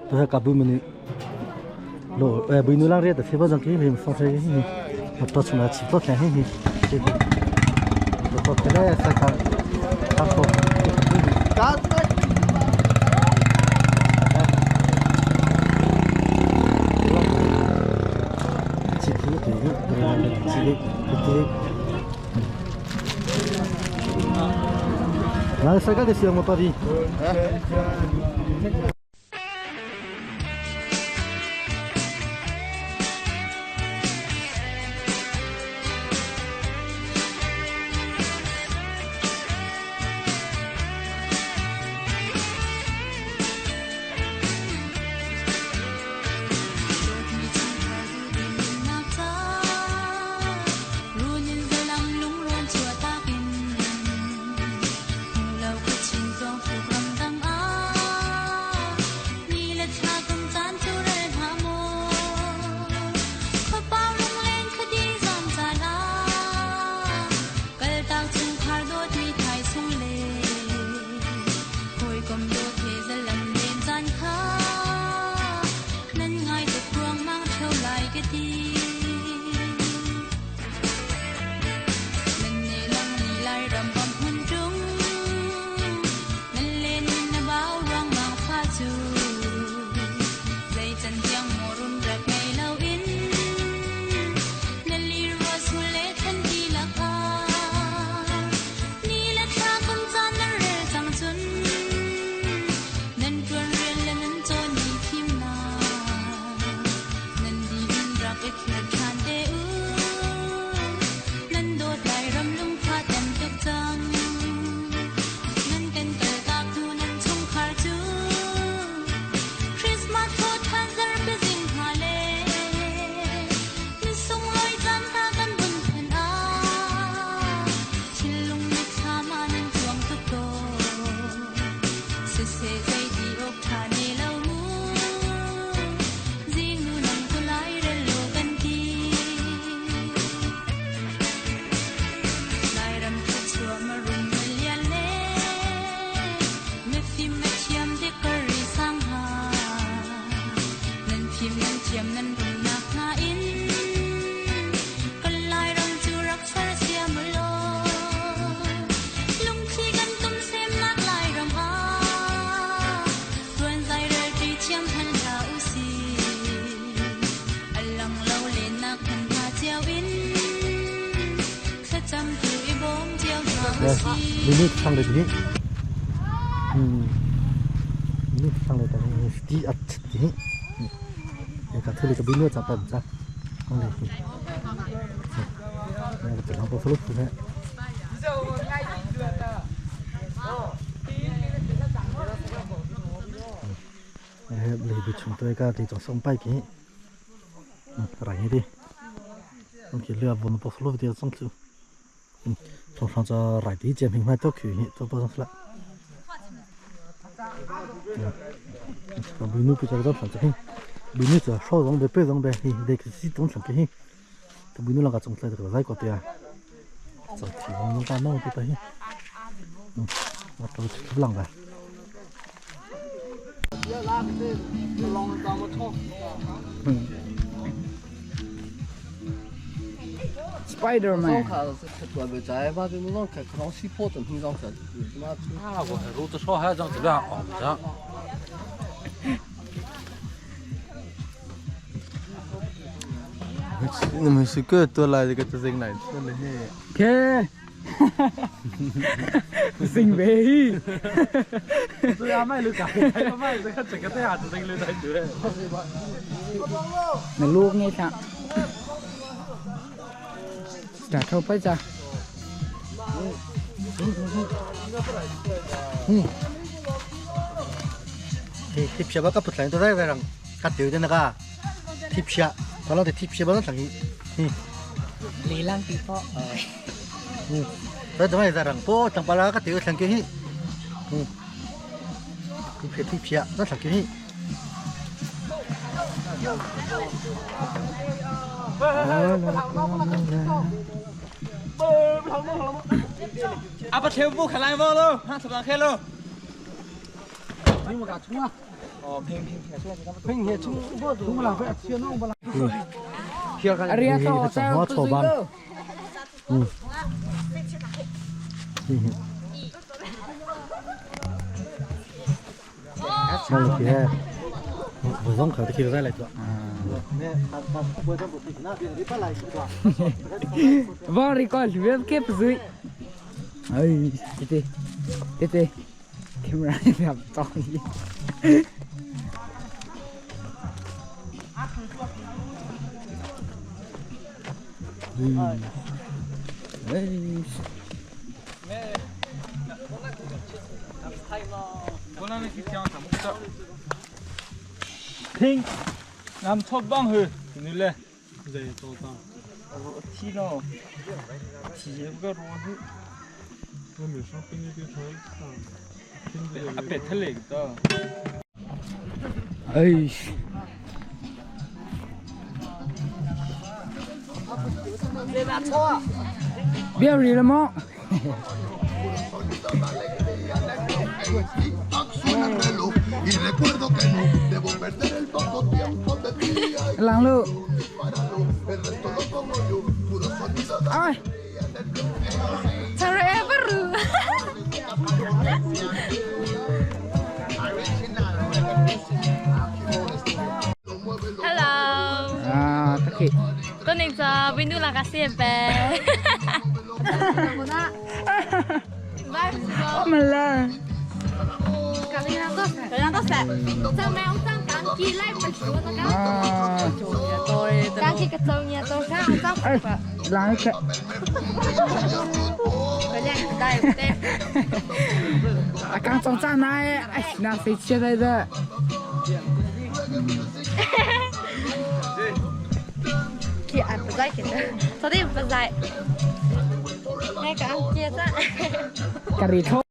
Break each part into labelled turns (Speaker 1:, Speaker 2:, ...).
Speaker 1: To ka bu mani lo bui nu lang ria ta phe ba jang ki rim song se hi to chuna chi to thla hi hi to to le sa ka ka ko chi thi ti chi ti Là, sa ka de siang mo pa vi. Minute sang le hi. Minute sang le ta ti at ti hi. Ka thuli ka binu cha pa cha. Kong le hi. Ya ka ta pa fulu fu ne. Le bi chung toi ka ti chong song pai ki. Rai hi di. Ông chỉ lừa vốn bộ số tiền xong chứ. Trong sang cho rai tí chém hình mai tốt khử hi tôi bao giờ lại. Bữa nu bây giờ đó sang cho hi. Bữa nu giờ sau giống về bê giống về hi để cái gì cũng sang cái hi. Bữa nu là cái trong lại được cái có tiền. Giờ thì ông ta nấu thì phải hi. Mà tôi chỉ lăng vậy.
Speaker 2: Spider-Man.
Speaker 3: Ok.
Speaker 2: Sinh về. Nó luộc nghe sao? Trả thâu phải ra.
Speaker 1: Thì phía bắc các bút lạnh tôi thấy rằng các tiểu tên là thì phía đó là thì phía bắc nó thằng hi.
Speaker 2: Lý Lan tí phọ.
Speaker 1: Tôi thấy rằng po thằng bà các tiểu thằng kia hi. Thì phía thì phía nó thằng kia hi.
Speaker 3: À bắt theo vô khả năng vô luôn, hang sập khai luôn.
Speaker 2: Aria to
Speaker 1: Chẳng hóa chổ băng. Ừ. Mà là kia vừa giống khởi thì ra lại rồi.
Speaker 2: Vâng, record web kép dưới. Ơi, tê tê tê. Camera làm to gì. Ê.
Speaker 1: Thinh.
Speaker 3: Nam chop bang hư nule thi nó thi cái rồi 앞에 텔레 있다.
Speaker 2: Ê. Biết gì lắm á.
Speaker 4: Suena el reloj y recuerdo que no debo perder el poco tiempo de día y
Speaker 2: Lăng lự.
Speaker 4: dispáralo. El resto lo pongo yo, puro sonido de
Speaker 2: Ai.
Speaker 5: Hello.
Speaker 2: À, tắc kì.
Speaker 5: こんにちは。ビヌラがシエベ。
Speaker 2: Mà là. À. Ê, lăng cái. À, càng trong cha này, ai na sẽ chết đây đó. Cà rì thôi.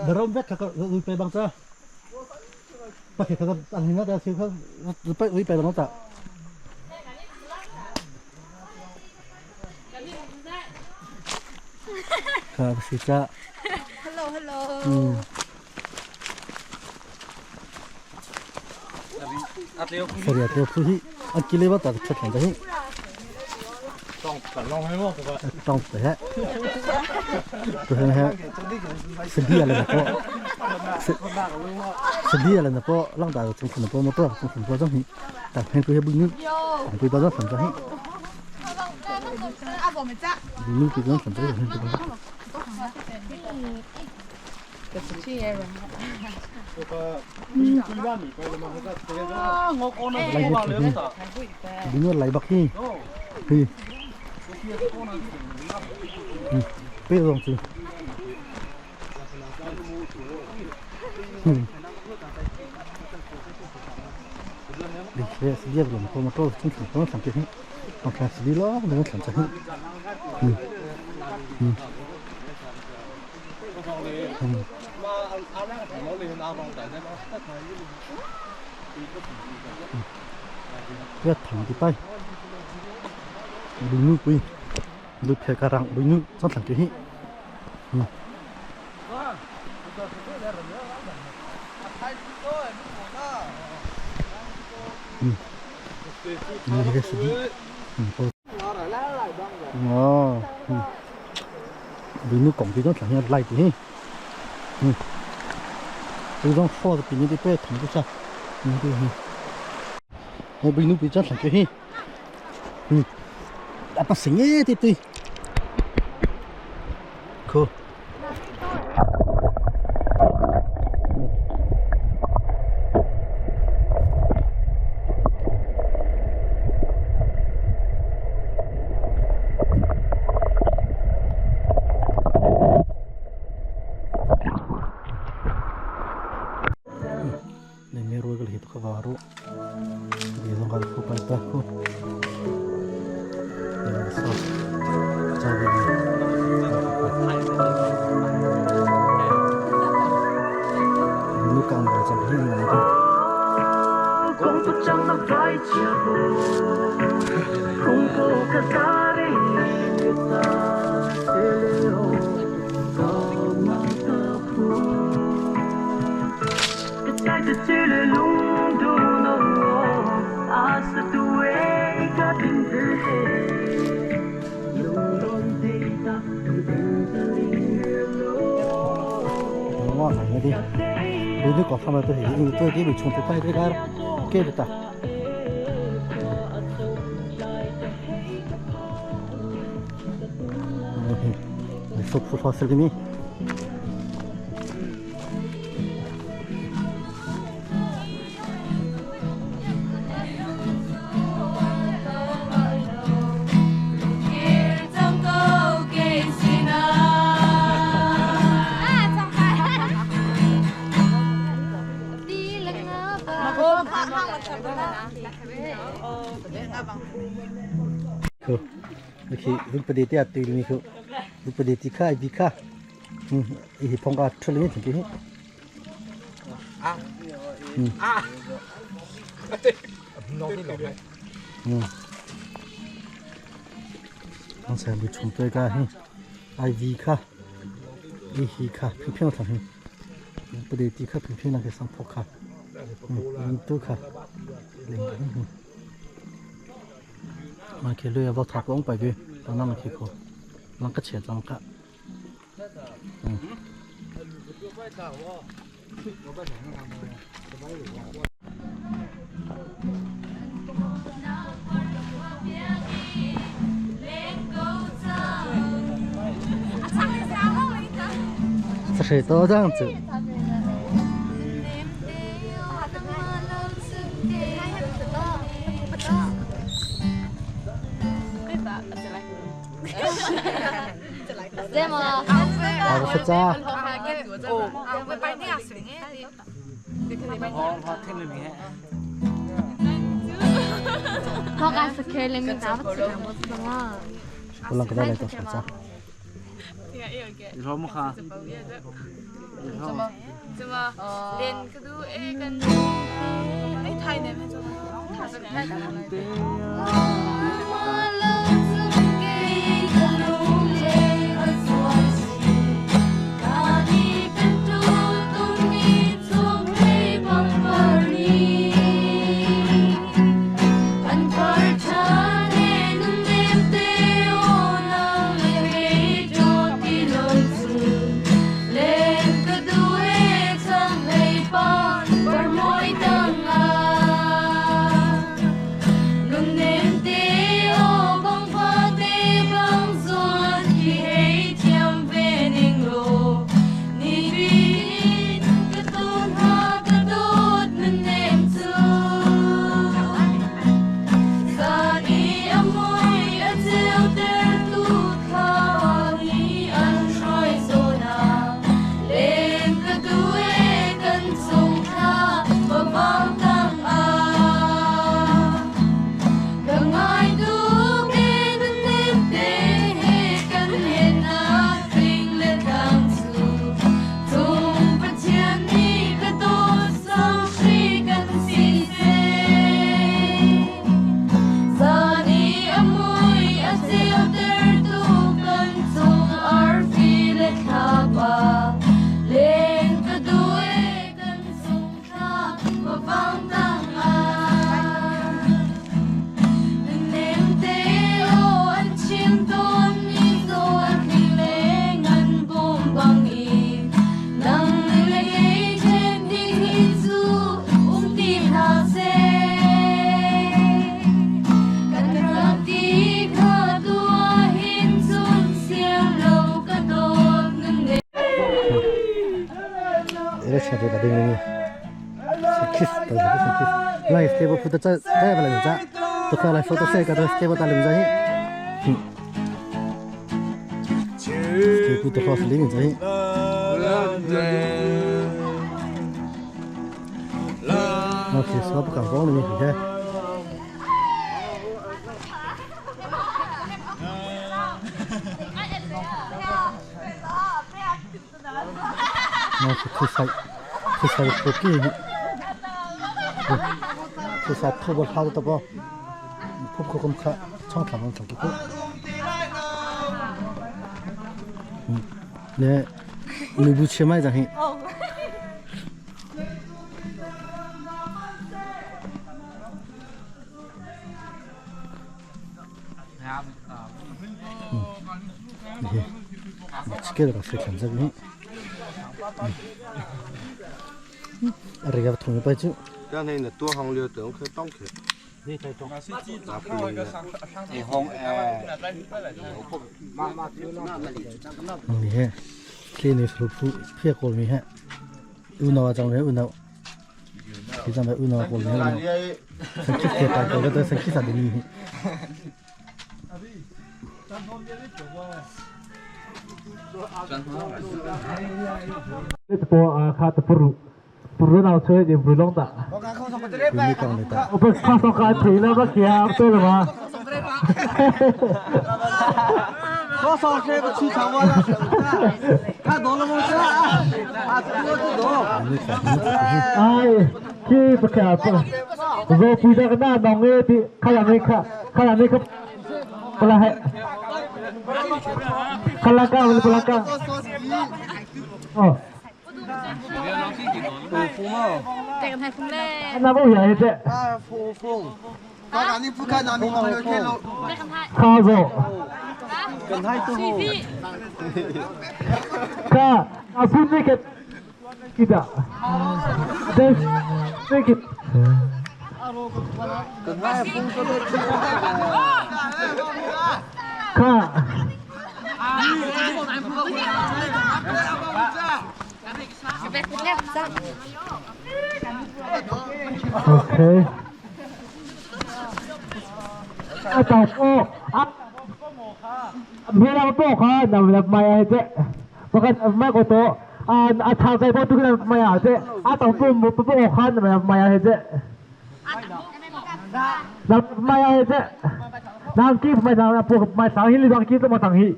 Speaker 1: Đợt vét khắc rồi pe băng cha. Bắt khắc ăn hình nó ra siêu khắc rồi pe pe băng ta. Khá xì cha.
Speaker 5: Hello, hello.
Speaker 1: Ừ. Sorry, tôi phu hi. Anh kia lấy bắt ta chắc chắn đấy. Tông thế. Tôi thấy ha. Sedia là nó. Sedia là nó lăng đào trong phần nó một trong phần nó trong hi. Tại hiện tôi bưng nước. Tôi bao giờ phần cho hi. Bưng nước tôi phần cho hi tôi. Lại một cái. Bưng nước lại bạc hi. Hi. Biết rồi chứ. Đi xe xe rồi mà không có chúng ta không làm cái gì, không làm gì lo, đừng làm cái gì. Ừ. Ừ. Ừ. Cái thằng đi bay, đừng nuôi quỳ, nuôi phe cả răng, đừng nuôi rất là cái gì. Ừ. Ừ. Như cái gì? Ừ. Ờ. Ừ. Vì nước cổng thì nó chẳng lại thì. Ừ. Tôi đang phô thì như thế bé thằng tôi sao? Như thế. Ôi bị nước bị chết thằng kia. Ừ. À bắt sinh ấy thì tôi. Cool. 望上的，没得搞他们都是因为做这边冲突快这个给的大。说葡萄是里面。 Khu, khi lúc bây giờ tùy mình khu, lúc bây giờ thì khai bị kha, thì phong cả出来thì cái
Speaker 3: À. À.
Speaker 1: 刚才没冲对个嘿，爱 V 卡，一黑卡平平上嘿，不得低卡平平那个上破卡，嗯，都卡，零个嗯。mà khi lừa vào tháp ông phải về, đó là khi khó, nó cái chết trong cả. 这是多这样子。好的，复杂。我啷个来到复杂？
Speaker 3: 你说木哈？
Speaker 5: 怎么连个都哎跟哎太难了，太难了。
Speaker 1: 来，这部负责这这不来着，都发来说都这个都这部打领着，嗯，这部都发是领着。我其实我不敢讲你，你看。我是去晒，去晒手机。去晒头发他的不，不可咁看，长头发长个。嗯，你你不去买这些？嗯，你，这个是看这个。Ari ka thung pa chu.
Speaker 6: 刚才那多行六等可当可。
Speaker 1: Ni he. Kle ni sru phu phia kol mi he. U na chang le u na. Ki chang u na kol mi he. Sakhi ke ta ko ta sakhi sa ni he.
Speaker 7: 这波啊，卡的不如不如闹车也不弄的。
Speaker 1: Mi kong le ta.
Speaker 7: 我不看上看停了，不行，对了吗？
Speaker 3: 我上车不去长我了，看到了吗？啊，这个多。
Speaker 7: 哎，这不看不，我不知道那弄的的，看了没看，看了没看，不来还，看了看，不来看。哦。
Speaker 5: แต่กันไทยคุ้มแน่
Speaker 7: 那不也是？
Speaker 4: 啊，风风，刚刚你不看那名字就看了。
Speaker 5: ได้คำไทย
Speaker 7: 卡着。
Speaker 3: 跟太多。
Speaker 5: พี่
Speaker 7: 卡，阿不那个，记得。对，那个。
Speaker 3: 跟太风说的。
Speaker 7: 卡。OK。啊，大哥，啊，没那么多哈，那那买啊这，我看买个多，啊啊，他在我这个买啊这，啊，大哥不不不哈，那买啊这，那买啊这，那几买上不买上去，你当几怎么上去？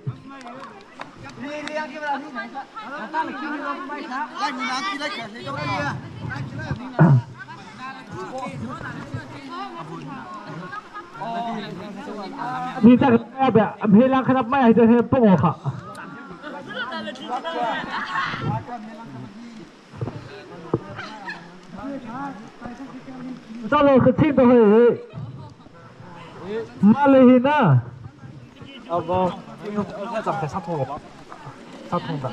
Speaker 4: 来，你拿起来看，谁都可以。
Speaker 7: 你这个要不要？没人看他买这些不我靠。到了个听都会，马来西亚。
Speaker 3: 啊不，我咱们上通了，上通的。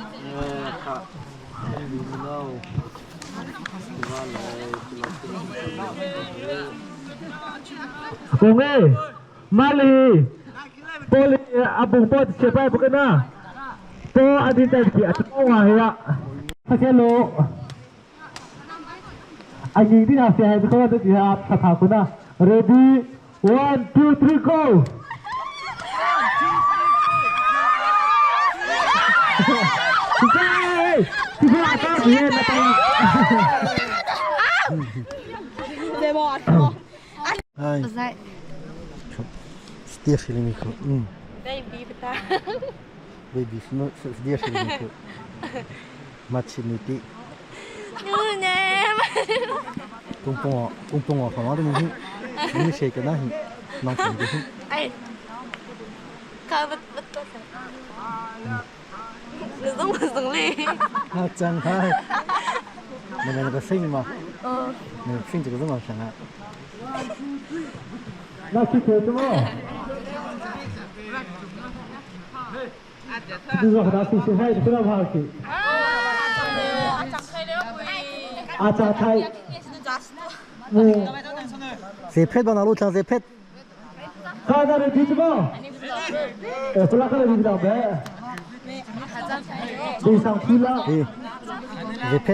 Speaker 7: 我哎，马里，玻璃阿布波切拜不跟呐，波阿弟在起，阿东啊呀，他先喽。阿弟那些还是搞的这些阿他他不呐，Ready one two three go。对，你不要着急，那当。
Speaker 5: เจบอด
Speaker 1: Ai. Sdešili mi ko.
Speaker 5: ได้บีบตา
Speaker 1: Baby, no, sdešili mi ko. Machi ni ti.
Speaker 5: นู่นแน่
Speaker 1: Kung pong kung pong ko ma ni hi. Ni she ka na hi. Nang pong hi.
Speaker 5: ไอ้ข้าบัดบัดตัวหรือต้องมาส่งเลย
Speaker 1: Ha chang hai. Na na ka sing ma. Na sing 这个怎么想啊？
Speaker 7: 那去学什么？你说他去学海，不要跑去。阿扎泰。嗯。
Speaker 1: 谁拍到哪路上谁拍？
Speaker 7: 看那里听什么？哎，不拉看那里听呗。你上去了。
Speaker 1: 哎，谁拍？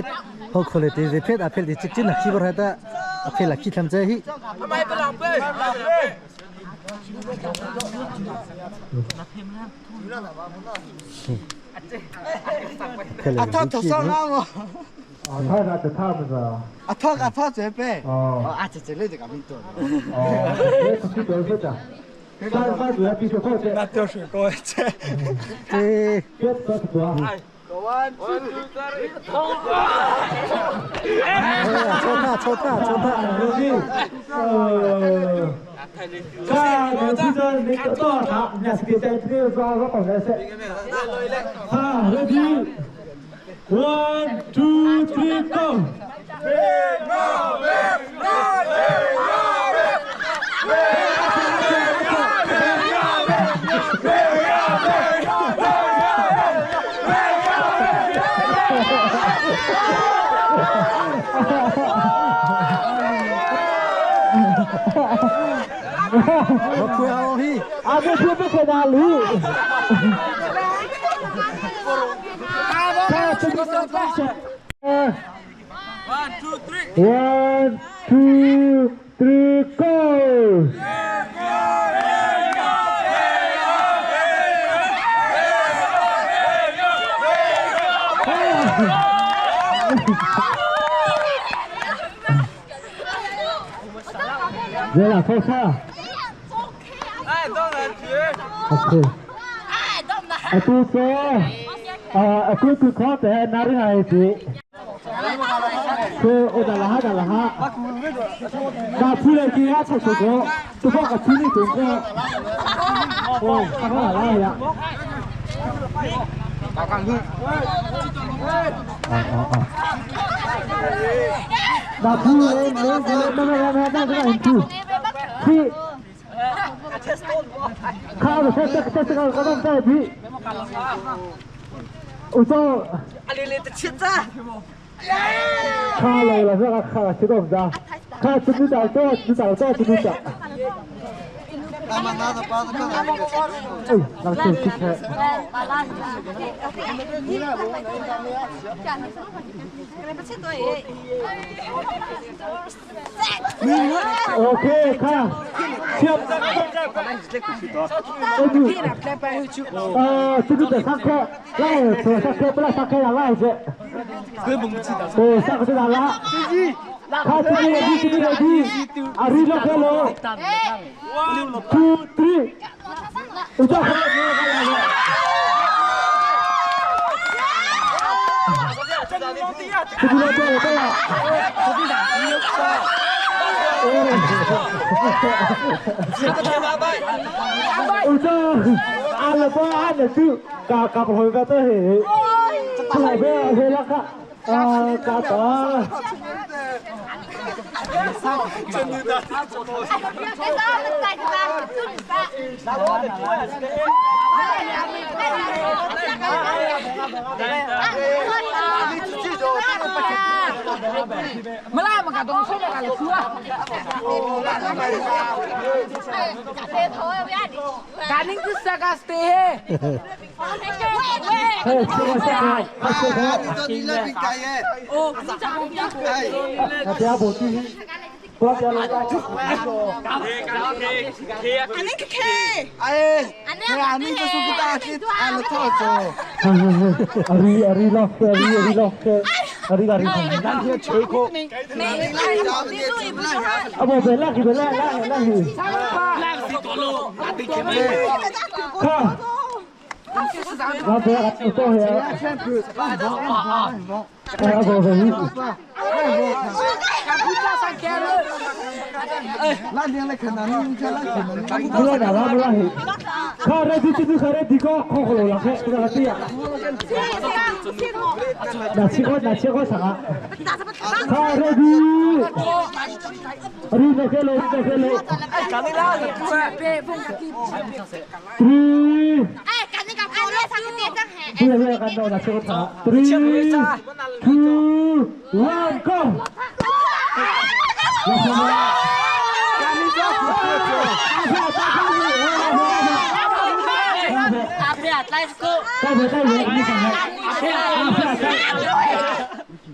Speaker 1: 好可怜的，谁拍？阿拍的，这那基本上的，阿拍了几天在去。
Speaker 3: 阿他头上那么。
Speaker 7: 啊，他那就他不是。
Speaker 3: 阿他阿他这边。
Speaker 7: 哦。
Speaker 3: 啊，这这里这个没多。
Speaker 7: 哦，这是多少的？三三主要必须过去。
Speaker 3: 那掉水沟这。
Speaker 1: 这。
Speaker 7: 别多多。
Speaker 3: One two three，
Speaker 1: 抽他抽他抽他！
Speaker 7: 呃，看，我记得那个多少场，那是给在这个抓个好来赛。啊，ready，one two three go。À, tôi chưa biết cái nào lý.
Speaker 3: One, two, three.
Speaker 7: One, two, three, go! Đây là thôi sao? Okay. Atu so, aku ku kho te nari hai ti. So, o da la ha da la ha. Na phu le ki ha chak ko. Tu pho ka chu ni tu ko. Oh, ka la la ya. Na phu le le le na na na na na na tu. Thi. 卡了，这这这这个个都在比。我说。卡了了，这个卡了，这个唔得。卡这边找这，这找这，这边找。哎，那个就开。OK，看，切。呃，这个在上课，来，坐上课不来上课了，来这。对，上课就来。看这个这个这个，啊，你那个喽。Two, three. 我叫。这个对了对了。我这按了不按了就搞搞不回个这嘿，出来边黑了个啊搞的。
Speaker 2: 没啦，没搞东西，没搞了书啊。赶紧去啥个stay嘿？
Speaker 7: 哎，吃过下来，吃过。
Speaker 2: 哦，
Speaker 7: 那不要不去，不要来。
Speaker 3: 哎，哎，你这是不大去，俺们套走。
Speaker 7: 阿里阿里老师，阿里阿里老师，阿里阿里。啊不，别拉去，别拉，拉拉去。看。那别啊，多些。哎，不不，你。
Speaker 3: 那天来看到你，你看那看
Speaker 7: 不拉哪拉不拉去。看这这这看这这个，看好了，看这个这样。那切块那切块啥？看这里，你那个喽，那个喽。Three。不要不要，看到那切块啥？Three, two, one, go。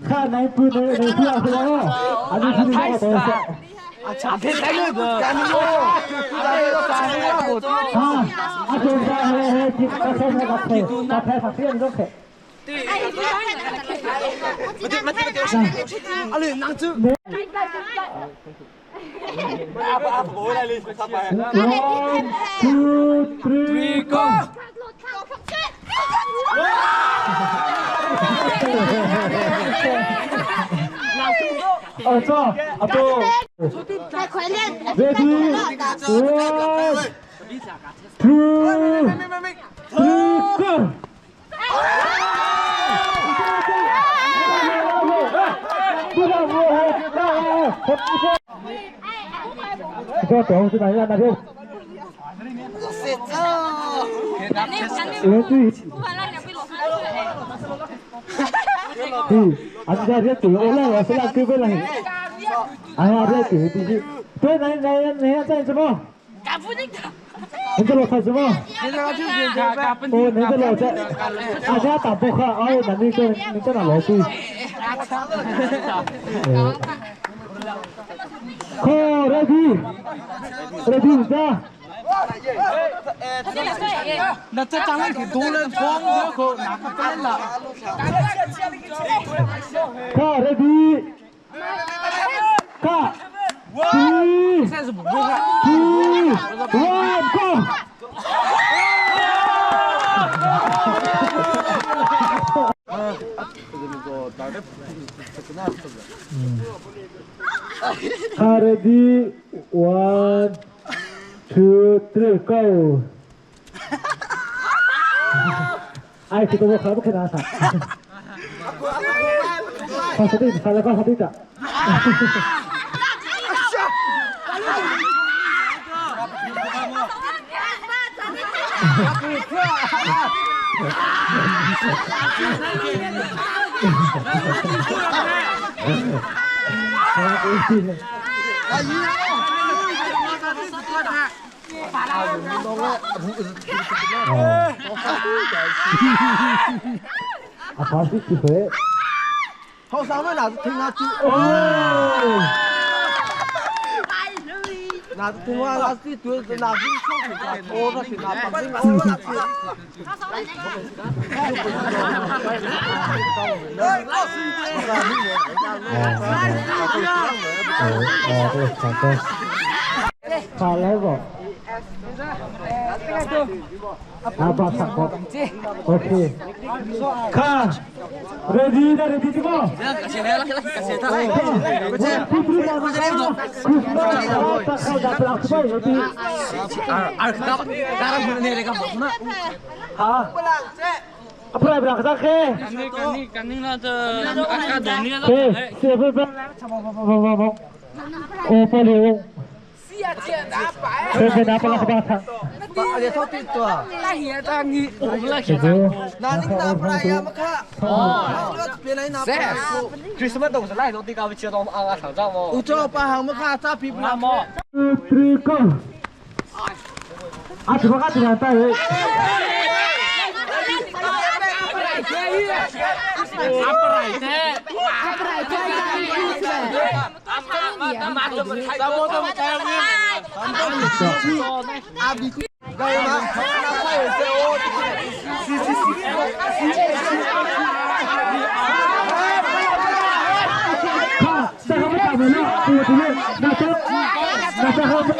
Speaker 7: 看哪不能能不要不要，啊你是那个东西。啊，啊就是嘿嘿，你刚才那个开，刚才发现都开。One, two, three, go! 哦，走，阿东。Ready? One, two, three, go! 这懂是哪样？那个。对。Hi, an ga riat tu ola wa sala ke bela hi. Ai riat tu ti ji. 对，来来来，在什么？你这老菜什么？哦，你这老菜，阿家打不开，哦，那你这你这那老贵。好，ready, ready 咋？
Speaker 3: 那这张来挺多人装这个哪个办了？
Speaker 7: 好，ready，卡，three, two, one, go！卡 ready, one, two, three, go！哎，这个我还不看哪啥？快说对，快来快说对的。啊，好，几回？
Speaker 3: 好，上面哪子听他住？
Speaker 7: 哦。
Speaker 3: 哪子听话？哪子对？哪子唱歌？我那是哪把这个？
Speaker 7: 哦，对，好的。好来不？阿爸唱歌。OK。看，ready 的 ready 这个。
Speaker 3: 크리스마스 동서 라이 어디가 비치도 아 상자 뭐 우저 빠 항무 카 짜피 불 뭐.
Speaker 7: 3 go. 아 들어가 들어갔다. 가, 잠깐만 가면은 나 저, 나 잠깐만. 가, 가, 가.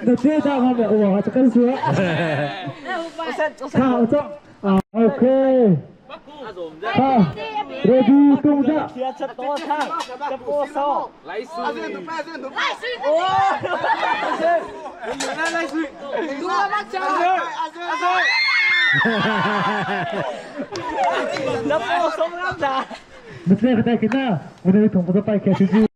Speaker 7: 那这大方面，哇，这个是。好，走啊，OK。好，ready 动作。那这个带给那，我那个同学摆开出去。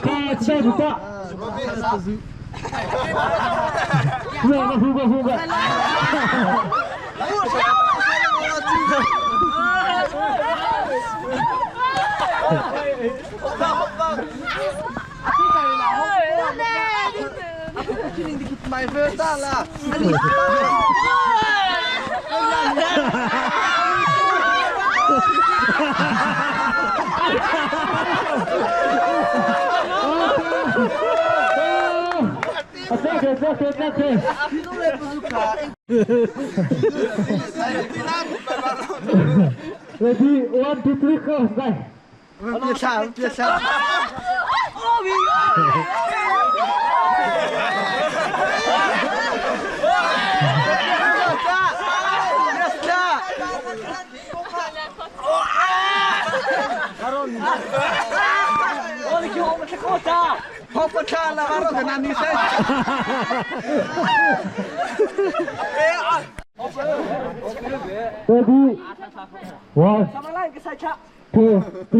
Speaker 7: 看，下一个。呼个呼个呼个。
Speaker 3: 别打了。
Speaker 7: 这个这个这个。Ready, 1, 2, 3, go, 来。
Speaker 3: 别抢，别抢。好不抢了，我跟他你说。
Speaker 7: Ready, 1, 2, 3, go.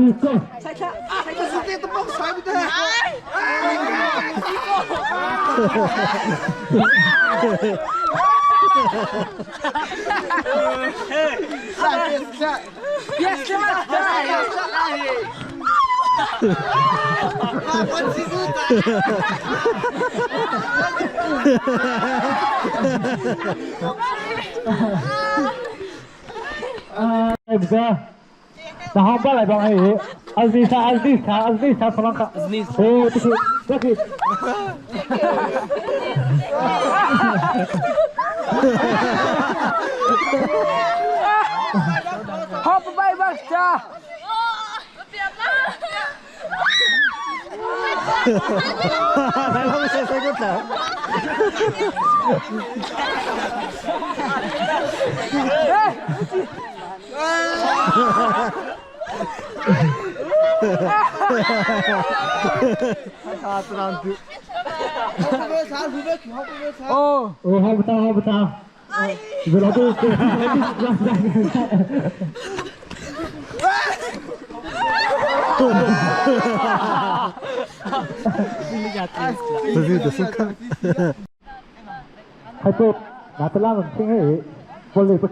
Speaker 7: 哎，不是，然后过来帮哎，阿兹莎，阿兹莎，阿兹莎，弗兰卡，哦，这个，这个。
Speaker 2: 好不拜拜家。
Speaker 1: 来，他们先塞个头。
Speaker 2: 哦，
Speaker 7: 哦，好不打，好不打。你们老都
Speaker 1: 这是的是看。
Speaker 7: 还做拿得拉人听哎，我累不。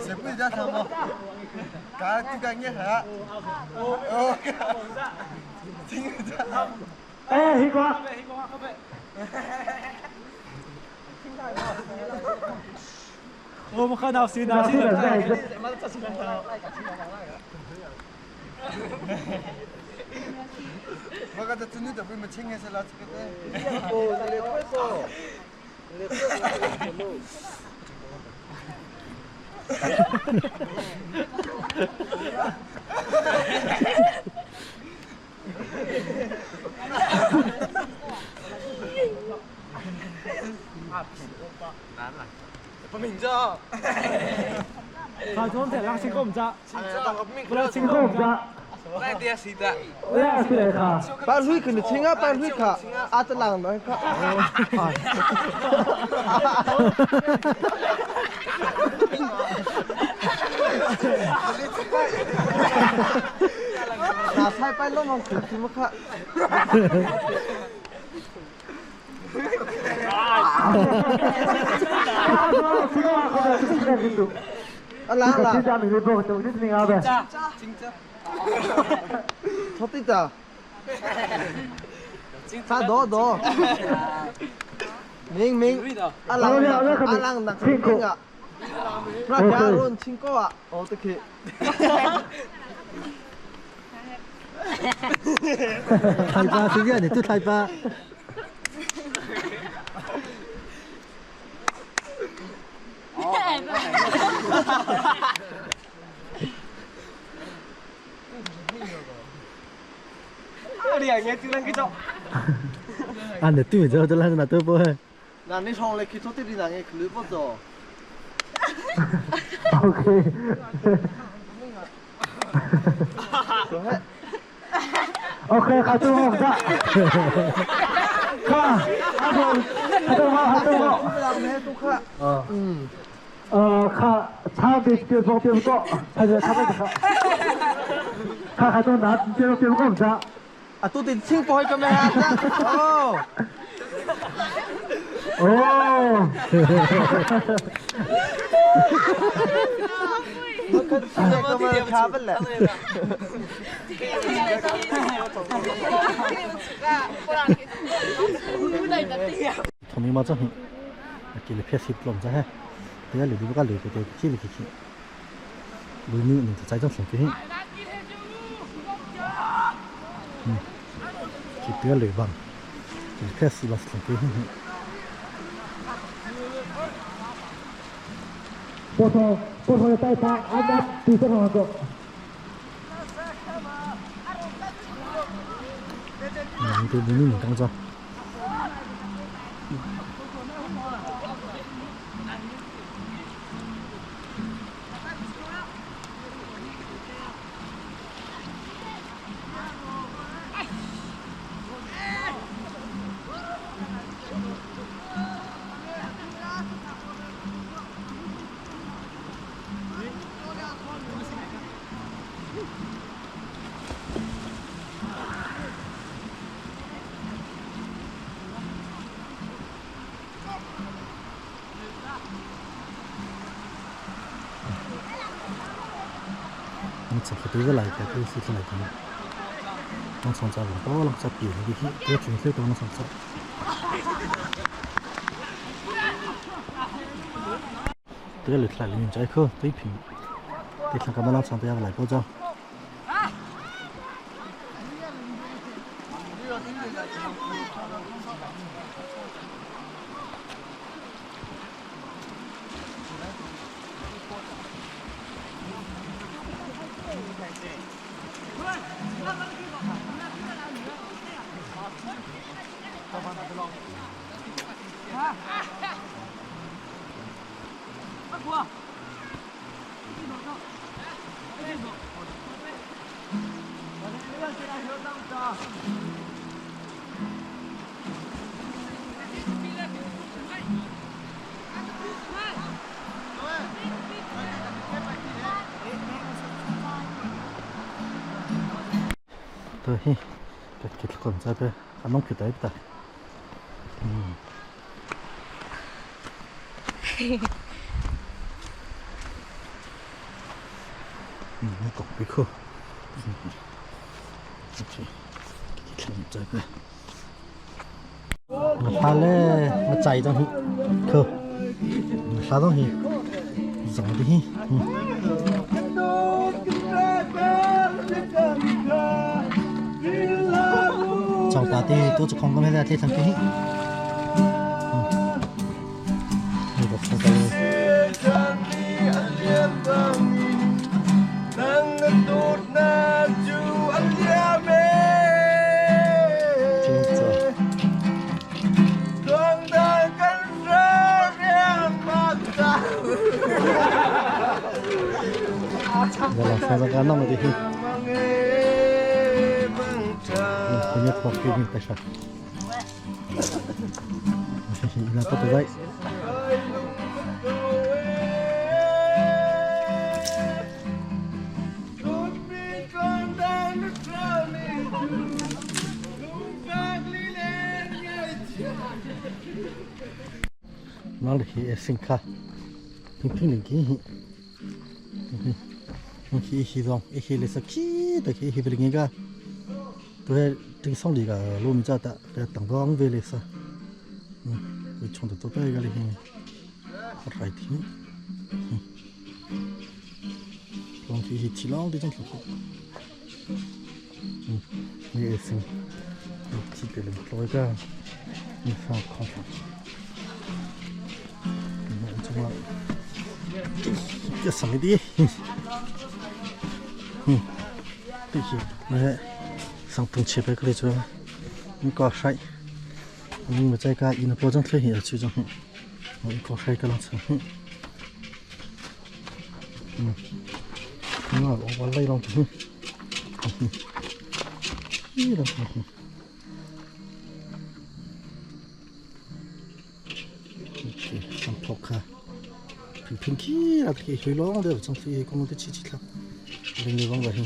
Speaker 3: 谁不家他吗？干就干你哈。哦，听着。
Speaker 7: 哎，黑瓜。
Speaker 8: 我们看到谁拿
Speaker 7: 谁的？
Speaker 3: 我刚才真的被没请的是拉这个的。
Speaker 8: 他总在拉新公家，
Speaker 7: 不要清空家。我也是来看。
Speaker 3: 把水肯定清啊，把水卡，阿子浪来卡。拿菜摆那么苦，怎么看？阿兰啦，错对的，差多多，明明阿兰阿兰那个明啊，那家人亲过啊，哦对去。
Speaker 1: 太巴，谁叫你对太巴？啊，你对着就拉着那对不？
Speaker 3: 那你上来去坐这里，那个去不走。
Speaker 7: OK。Ok, kha tu ngok dạ. Kha, kha tu ngok, kha tu ngok. Kha, cha bi tiêu bok tiêu ko. Kha kha kha kha. Kha kha tu na tiêu tiêu ko dạ.
Speaker 3: À tôi tìm chiếc voi camera ra. Oh.
Speaker 7: Oh.
Speaker 1: 聪明嘛这很，给了撇水不弄这还，等下留不个留个对，去了去去，留你你就再种成去，嗯，去得留吧，给撇水了成去。
Speaker 7: 波涛波涛的带他，阿妈比这个个。
Speaker 1: 嗯，对，你你刚做。 我从好多个来的，都是来的。我从这里到了，这边那个去，这军事都能从这。这个来里面再去对平，对看干嘛老长都要来过招。 对，cái cái còn ra cái anh nông cái đấy ta. Ừ, nó cọc bị khô. Cái cái ra cái. Mà pha lê, mà chạy trong hị, khô. Mà pha trong hị, giống đi hị. 长大的都是空空的在这上边。那个空的。我老三这个弄的很。今天跑给你带上。谢谢，伊拉不得来。哪里去先卡？听听人见。khi hi dong hi le sa khi ta khi hi le nge ga to he ting song li ga lo mi cha ta ta tang dong ve le sa ừ chong ta to pa ga le hi rai thi long khi hi chi long di chong chu ừ ni e sing chi pe le lo ga ni fa khong ừ chung la cái sang đi 对些，那上东七百个来做，你搞晒，我们在家伊那包装出去要这种，我搞晒个两层，嗯，我我累了，嗯。Ang thok kha phing phing khi ra khi hui long de chang phi kong te chi chi thla ring le wang ba hi.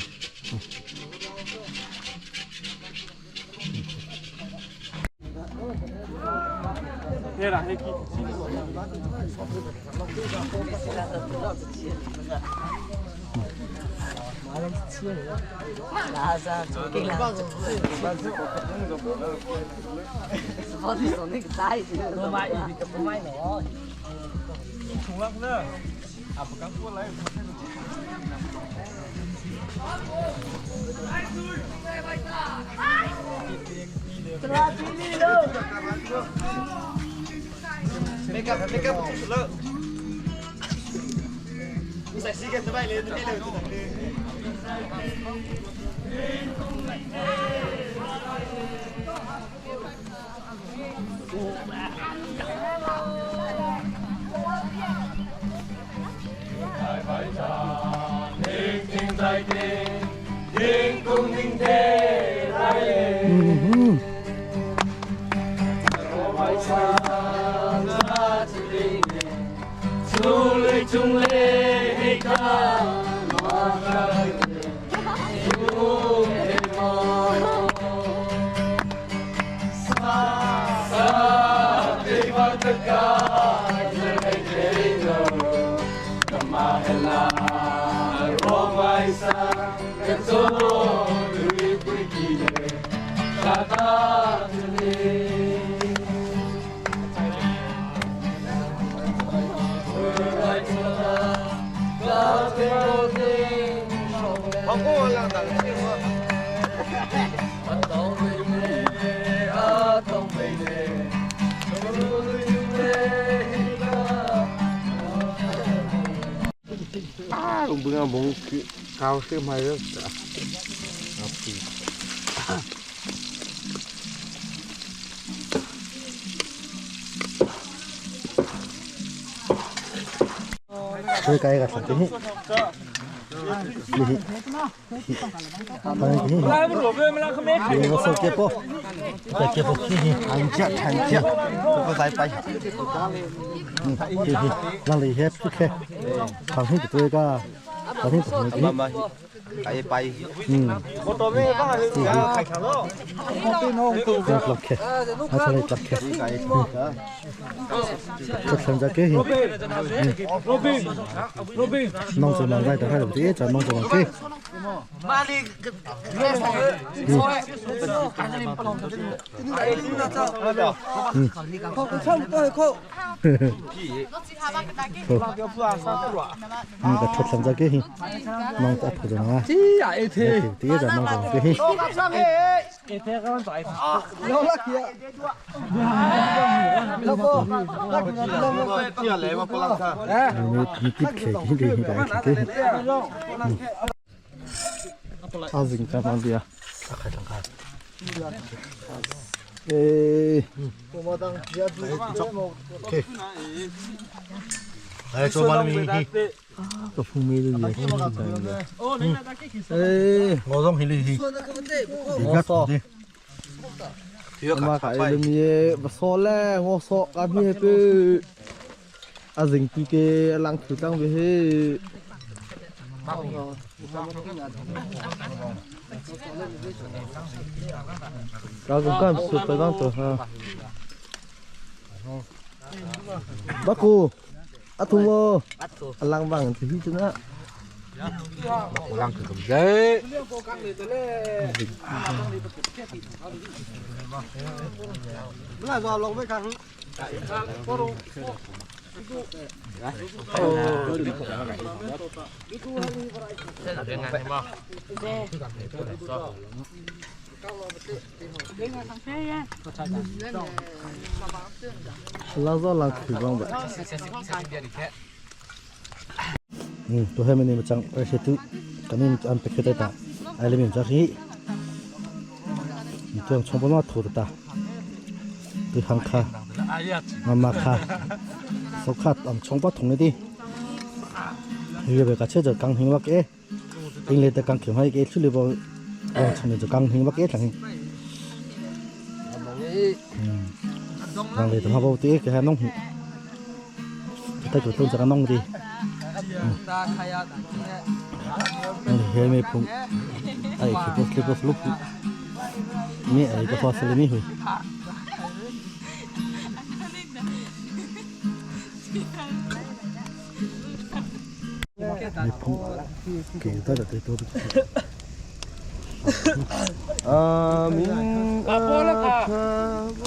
Speaker 1: Cái cái cái Thằng này căng hình bắc kết thằng thằng này thằng bao tí cái hai nông tay của tôi sẽ nông đi này mẹ phụng ai cái post cái post lúc mẹ ai cái post lên mi mẹ phụng cái ta là tôi
Speaker 6: 阿明阿波了卡，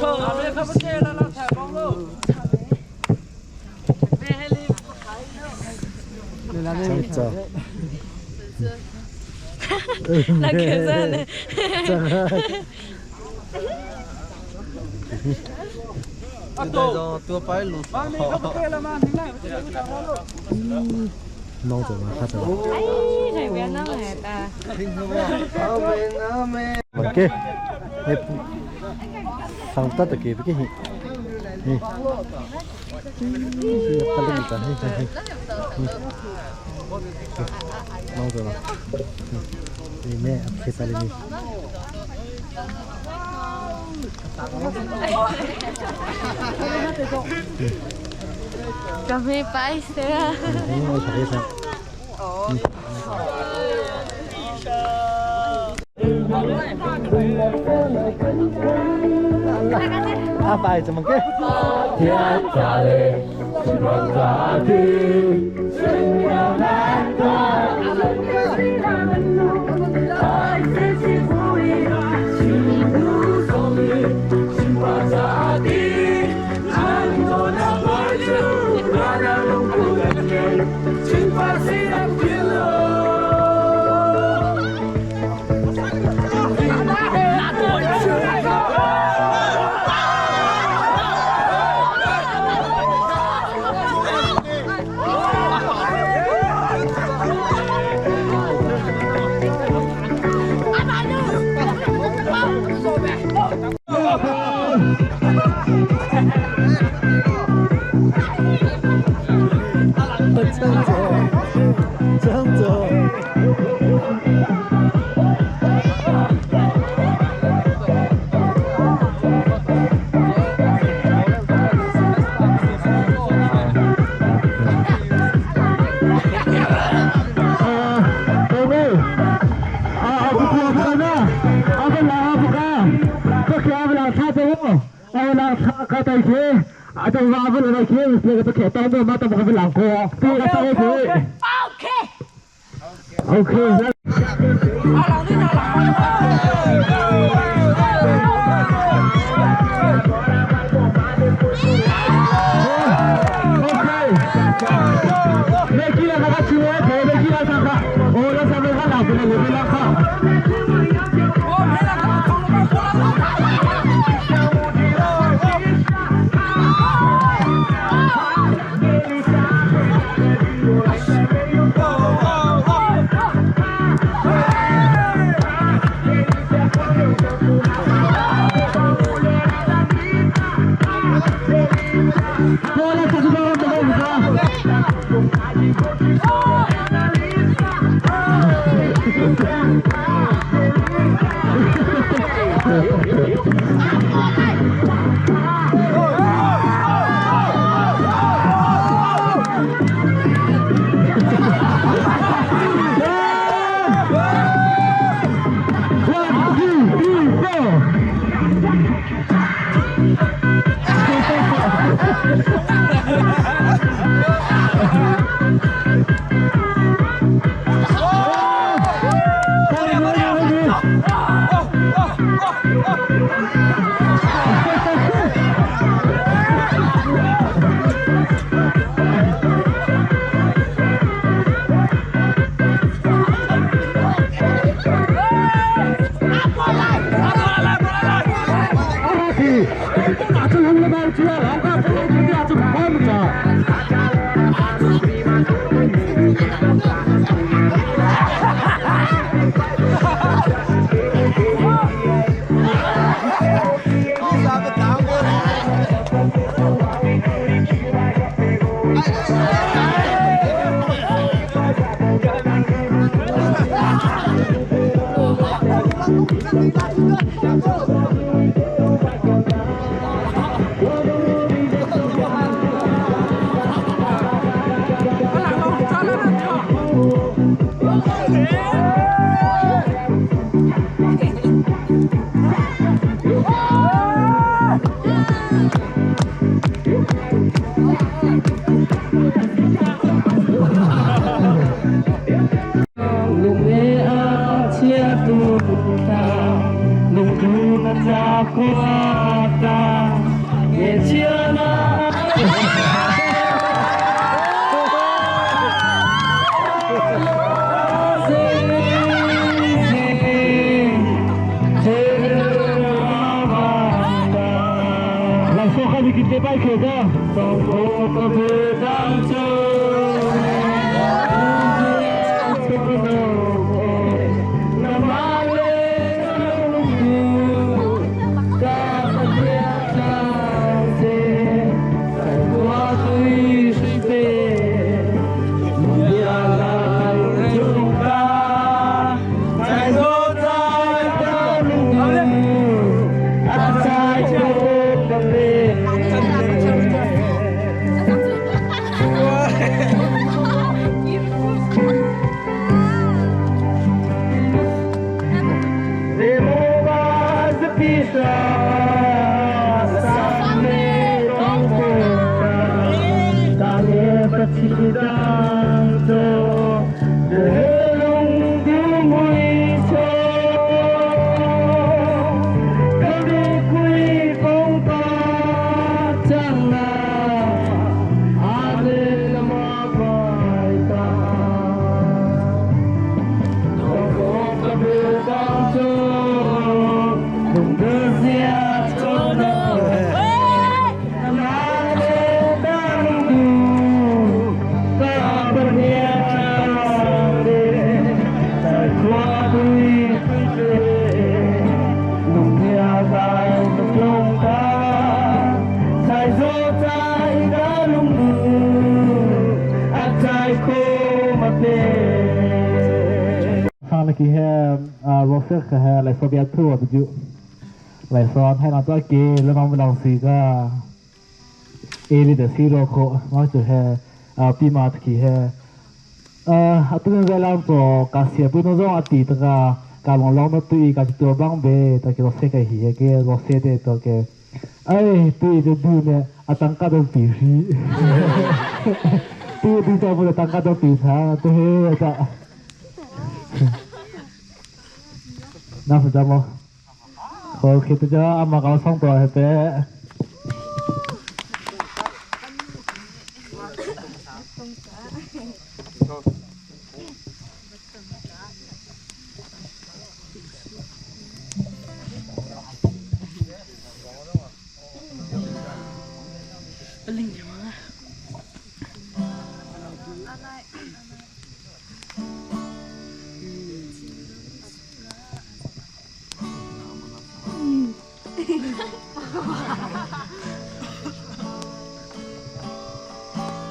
Speaker 6: 阿明他不见了，让采访喽。
Speaker 1: 진짜.
Speaker 5: 나 계산해.
Speaker 1: 闹着嘛，他走。
Speaker 5: 哎，这边弄来的。
Speaker 1: Ok. Sang ta ta ke cái hi. Hi. Ta lên ta hi hi. Nong rồi mà. Đi mẹ khi ta lên đi.
Speaker 5: Cà phê phải xe.
Speaker 1: Ôi trời ơi. À bài cho mình cái. 张走，张走。
Speaker 7: OK。来说看你今天摆客的。 Ki he Rosek he lai so bia thu tu ju lai so hai na to ke le mang long si ka e li de si ro kho ma chu he pi ma ki he a tu ngai lam to ka sia pu no zo ati ta ka ka long long no tu ka tu bang be ta ke Rosek ka hi ke Rosek de to ke ai tu ju du ne atang ka do pi ri tu tu ta bu tang ka do pi tha tu he ta น่าสนใจมั้งโอเคตัวจ้าเอามาเอาช่องตัวให้เป๊ะ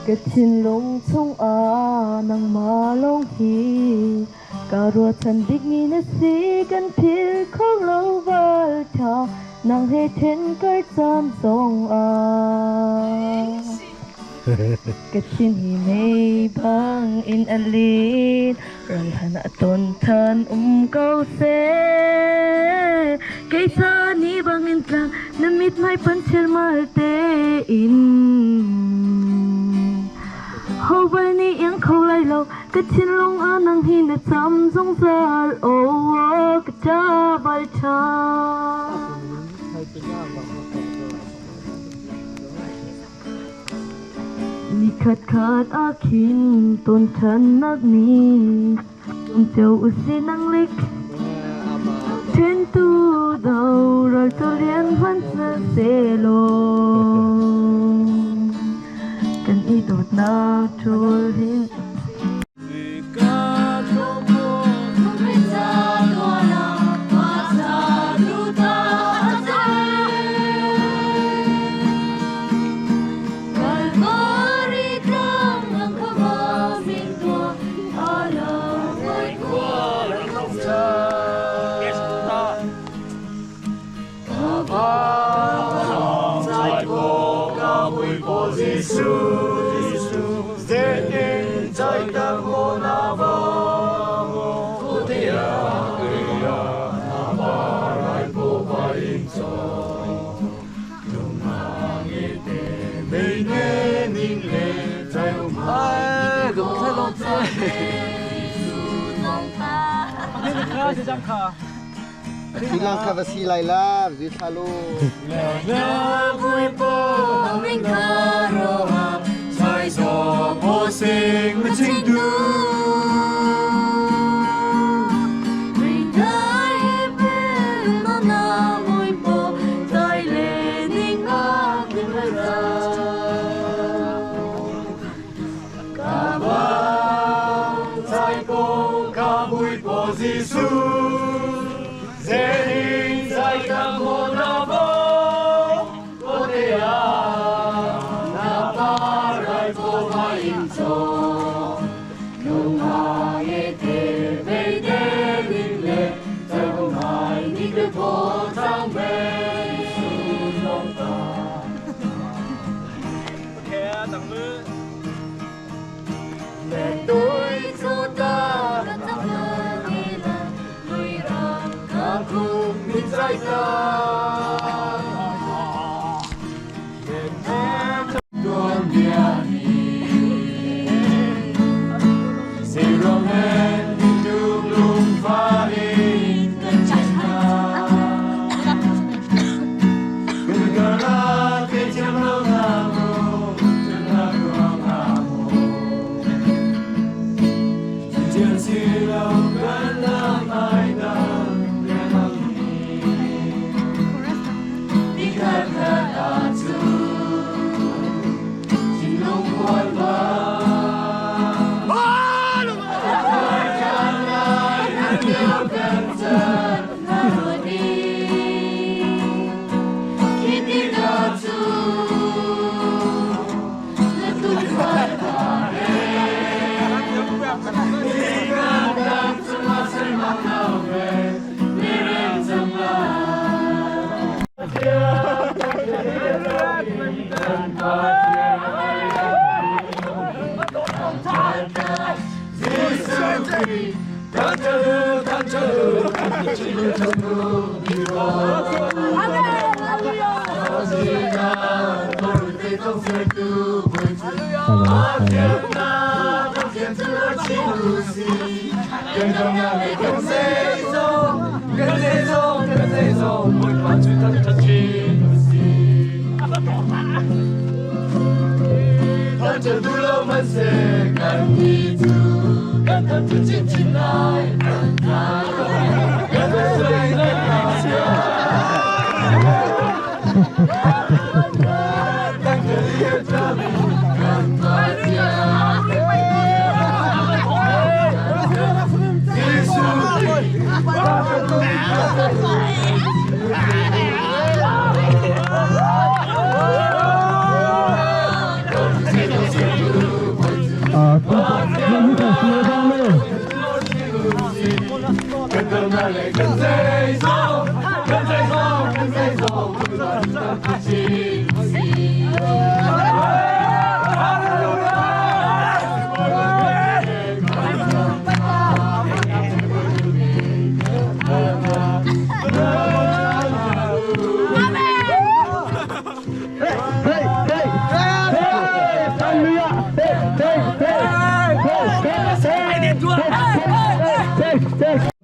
Speaker 9: Ka thinlung chung ah nangmah lawng hi ka ruahchan bikmi na si kan philh kho lo bal ṭha nang he then kar caan zong ah ka thin hi mei bang in a lin ralhan ah ton than um ko seh kei ca ni bangin tlang na mithmai pan chialmal tein ho bal nih iang kho lai lo ka thinlung ah nang hi na cam zungzal oh ka ca bal ṭha Nikhat khat ah khin tawn ṭhannak ni cio usih nang lik ṭhentu do ral cu lian hmanh sehlaw kan i dawtnak ṭul hin
Speaker 6: 哎，怎么太浪费？
Speaker 3: Hilang ka vasilai la, zitalo.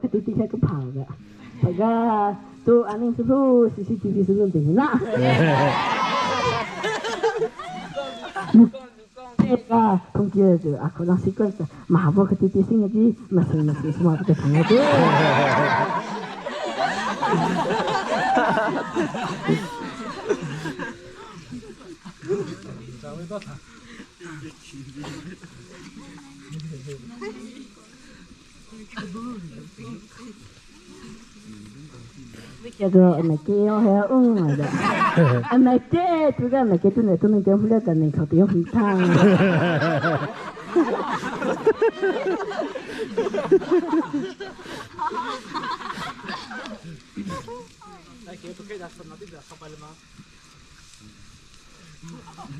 Speaker 9: Titik saya kepala. Paga tu aning susu CCTV susu tinggi nak. Ka kongkira tu aku nak sequence maha ke titik sing aji masing-masing semua kita tanya tu. 叫做咪叫係嗯嚟嘅，啊咪叫，主要咪叫做嚟做嚟點咧，但係頭點唔通。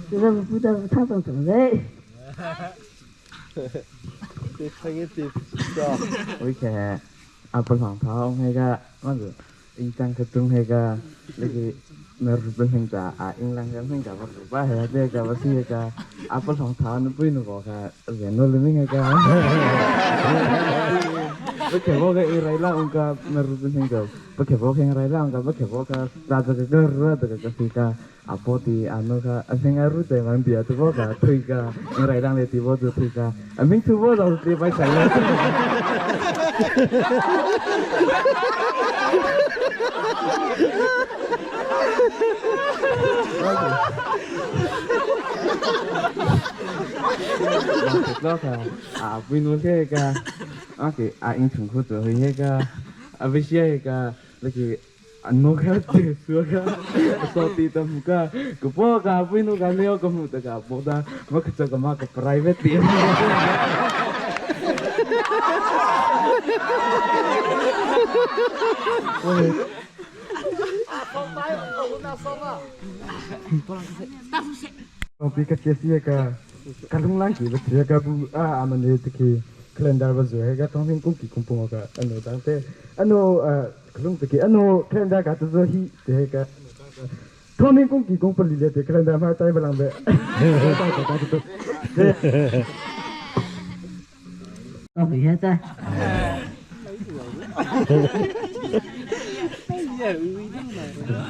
Speaker 9: 這個不得不唱種種嘞。
Speaker 2: Oke, apa lang tahu mereka mana intan ketung mereka lagi
Speaker 6: Na ru ca a ing lang ka hing ka ba ba he de ka ba si ka a pa song tha nu pui nu ko ka ze no le ming ka ba ke bo ka i rai la ung ka na ru hing ka ba ke bo hing rai la ung ka ba ke bo ka ta ka ka ra ta ka si ka a po ti ano ka a sing a ru te mang dia tu bo ka thui ka rai lang le ti bo tu thui ka a ming tu bo lo ti bai sai la 那个啊，不弄这个，啊给啊，因穷苦做那个，啊不是那个，那个啊弄个这说个，说的都不个，个不个不弄个没有个木的个，不的，我可做个嘛个 private 的。
Speaker 3: pi ka chesi ka kalung lang ki ba ka bu a amane te ki calendar ba zo he ka tong sing kum ki kum pong ka ano dang te ano kalung te ki ano calendar ka to zo hi te ka tong sing kum ki kum pali le te calendar ma tai balang be ta ta ta to
Speaker 9: 哦，现在。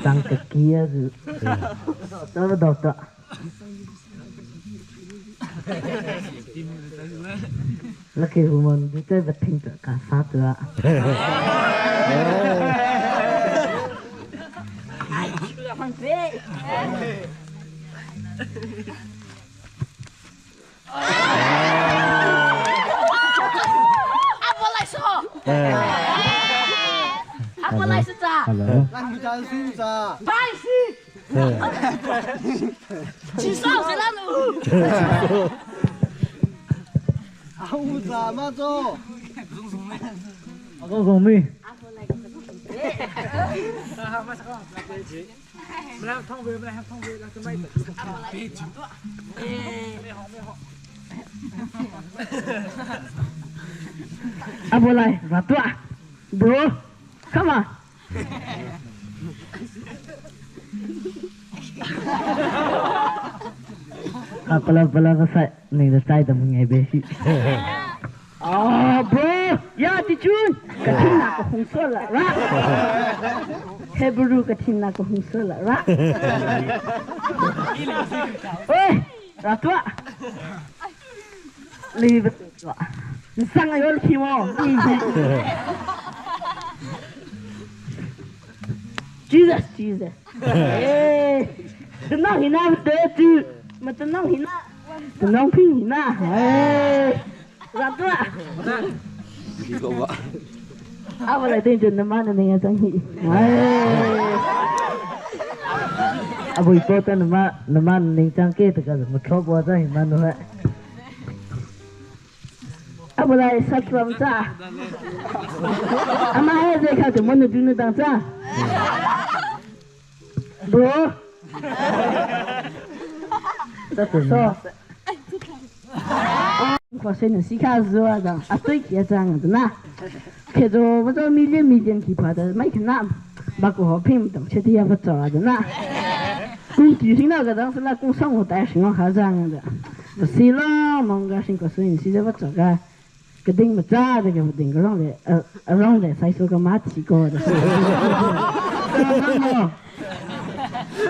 Speaker 9: 当个鸡子，得不到的。那给我们你这个听着干啥子啊？
Speaker 5: 阿伯来说，阿伯来是咋？
Speaker 9: Hello。
Speaker 5: 拜师。起手是哪路？
Speaker 7: 阿公公妹。
Speaker 9: 阿伯来，拉多，bro, come on。啊，不啦不啦不塞，那个塞的不爱别去。哦，bro，呀，弟兄，个听那个红色了，是吧？还不如个听那个红色了，是吧？喂，老多，你不做，你上个月去么？Jesus Jesus，哎，等到你那得住，没等到你那，等到拼你那，哎，老多。阿伯来对着那妈的那个生意，哎，阿伯一个在那妈那妈那张给这个什么错过在妈的，阿伯来杀出来咋？阿妈还在看怎么能就能当咋？不，这不说。我说你是看热的，啊对，也这样子呢。可是我这米连米连去拍的，没看那，把个好评当吃的也不错的呢。公举行那个当时那公上午带什么还这样的，不是啦，忙个辛苦事情，现在不做个，个顶不扎这个不顶个让的，让的才说个马蹄高的。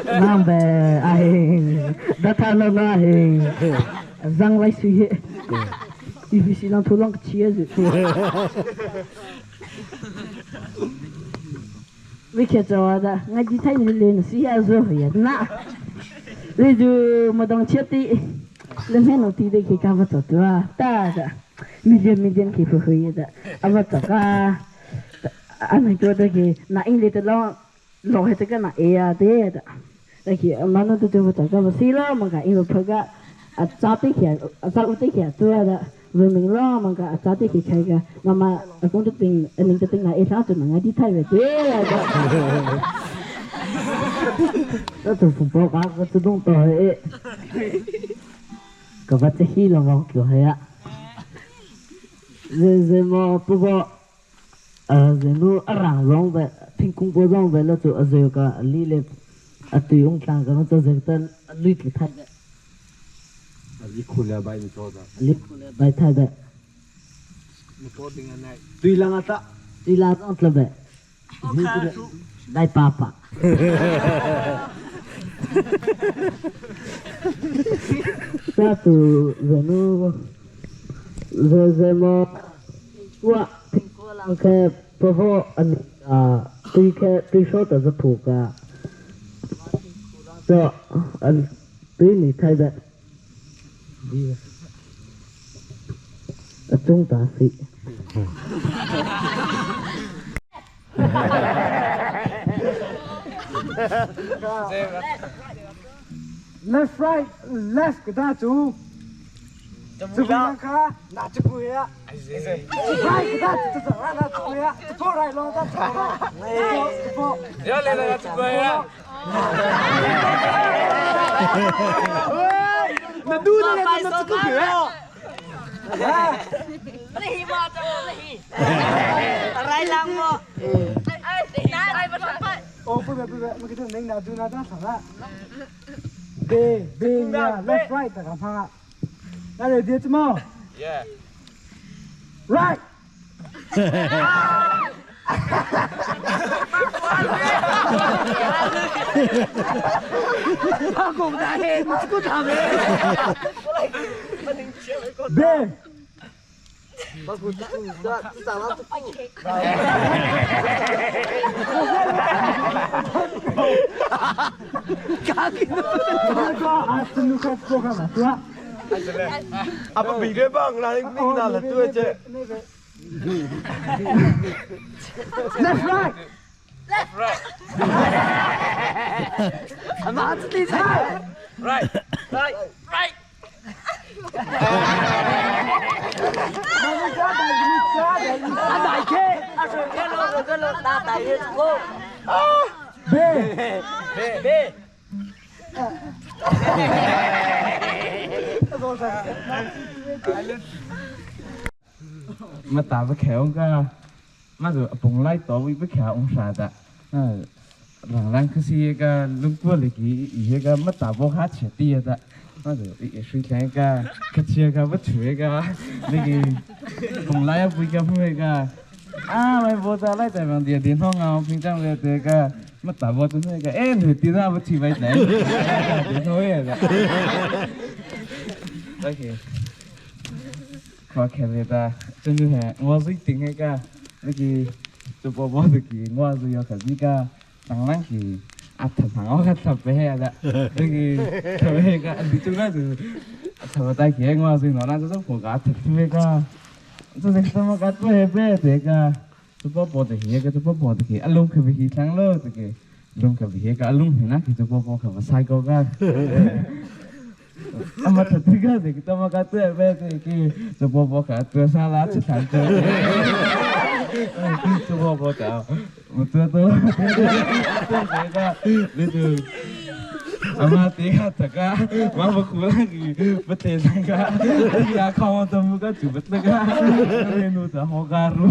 Speaker 9: 那呗，哎，那他那那嘿，让来水，你必须让头浪个切子。为看着的，我今天是练习也做也那，你就没当切的，你没弄地的去干不做对吧？大的，每天每天去不会的，啊不做个，啊那觉得去那印尼的老老还这个那哎呀对的，那去妈那都对不做个不是了，么个因为拍个啊早点起啊早点起做的。文明了，么个啊早点去开个，妈妈阿公就顶，阿宁就顶来一下子，我啲太热对了。
Speaker 7: 这就不包括个自动导哎，个把这黑了嘛就黑啊。人人嘛不过，人都阿让让呗，听公婆让呗，那就阿这个里来，
Speaker 9: A tui ung tlang ka cho zek ta lui tli thai be.
Speaker 6: Ali khula bai ni cho da.
Speaker 9: Ali khula bai thai be.
Speaker 6: Tui lang ata.
Speaker 9: Tui lang zong tla be. Dai papa. Ta tu zenu ze ze mo wa ko lang ke povo an a tui ke tui sho ta za phu ka cho an tui ni thai be. A chung ta si.
Speaker 3: Left right left ကတာကျူကျူလခါနာချကူရ right ကတာကျူရာနာချကူရကျူရိုင်လောတာကျူကျူ
Speaker 6: ရလေလာချကွယ်ရ
Speaker 3: နဒူးနေနေချကူရ
Speaker 5: Lehi mo cho lehi. Rai lang mo. Ai na ai bắt phải.
Speaker 3: အော်ပြပြပြမကတဲ့နေနာဒူနာတာဆာလာဘေဘေညာ left right တကဖာနာလေဒီချမော
Speaker 6: Yeah.
Speaker 3: Right. 别。
Speaker 6: အပဘီရဘငလာနေနာလတွေ့ချက်
Speaker 3: Left right.
Speaker 6: Left right. Right. Right. Right.
Speaker 3: B.
Speaker 6: B. B. မတာဘခဲအောင်ကမဆိုအပုံလိုက်တော့ဝိဘခဲအောင်ရှာတာအဲလန်လန်ခစီကလုံကွလေကြီးရေကမတာဘောခါချတီရတာမဆိုအရှိခိုင်ကခချေကဘချွေကလေကြီးပုံလိုက်ပွေကဖွေကအာမဘောတာလိုက်တယ်မန်ဒီဒီနှောင်းအောင်ပြင်ကြလေတဲ့ကမတာဘောတူနေကအဲနေတီတာဘချီပိုက်တယ်ဒီနှောရတာ Okay. ขอแค่เวลาจนถึง我是顶那个那个就宝宝的个我是要看这个当然是啊头上我看特别的那个特别个你就那是特别带钱我是拿那这种国家特别个这是什么个特别这个就宝宝的那个就宝宝的个啊龙可不去抢了这个龙可不去个龙那个就宝宝可不塞个个 အမတတိကတဲ့တမကတဲ့ပဲတဲ့ကစဘောဘောကတဲ့ဆာလာချတန်တဲ့စဘောဘောတာမတော်တော့တဲ့ကလေတူအမတေခတကမဘခုလာကြီးပတေစကရာခေါင်းတမှုကကျဘတ်လကရေနူတာဟောကာရူ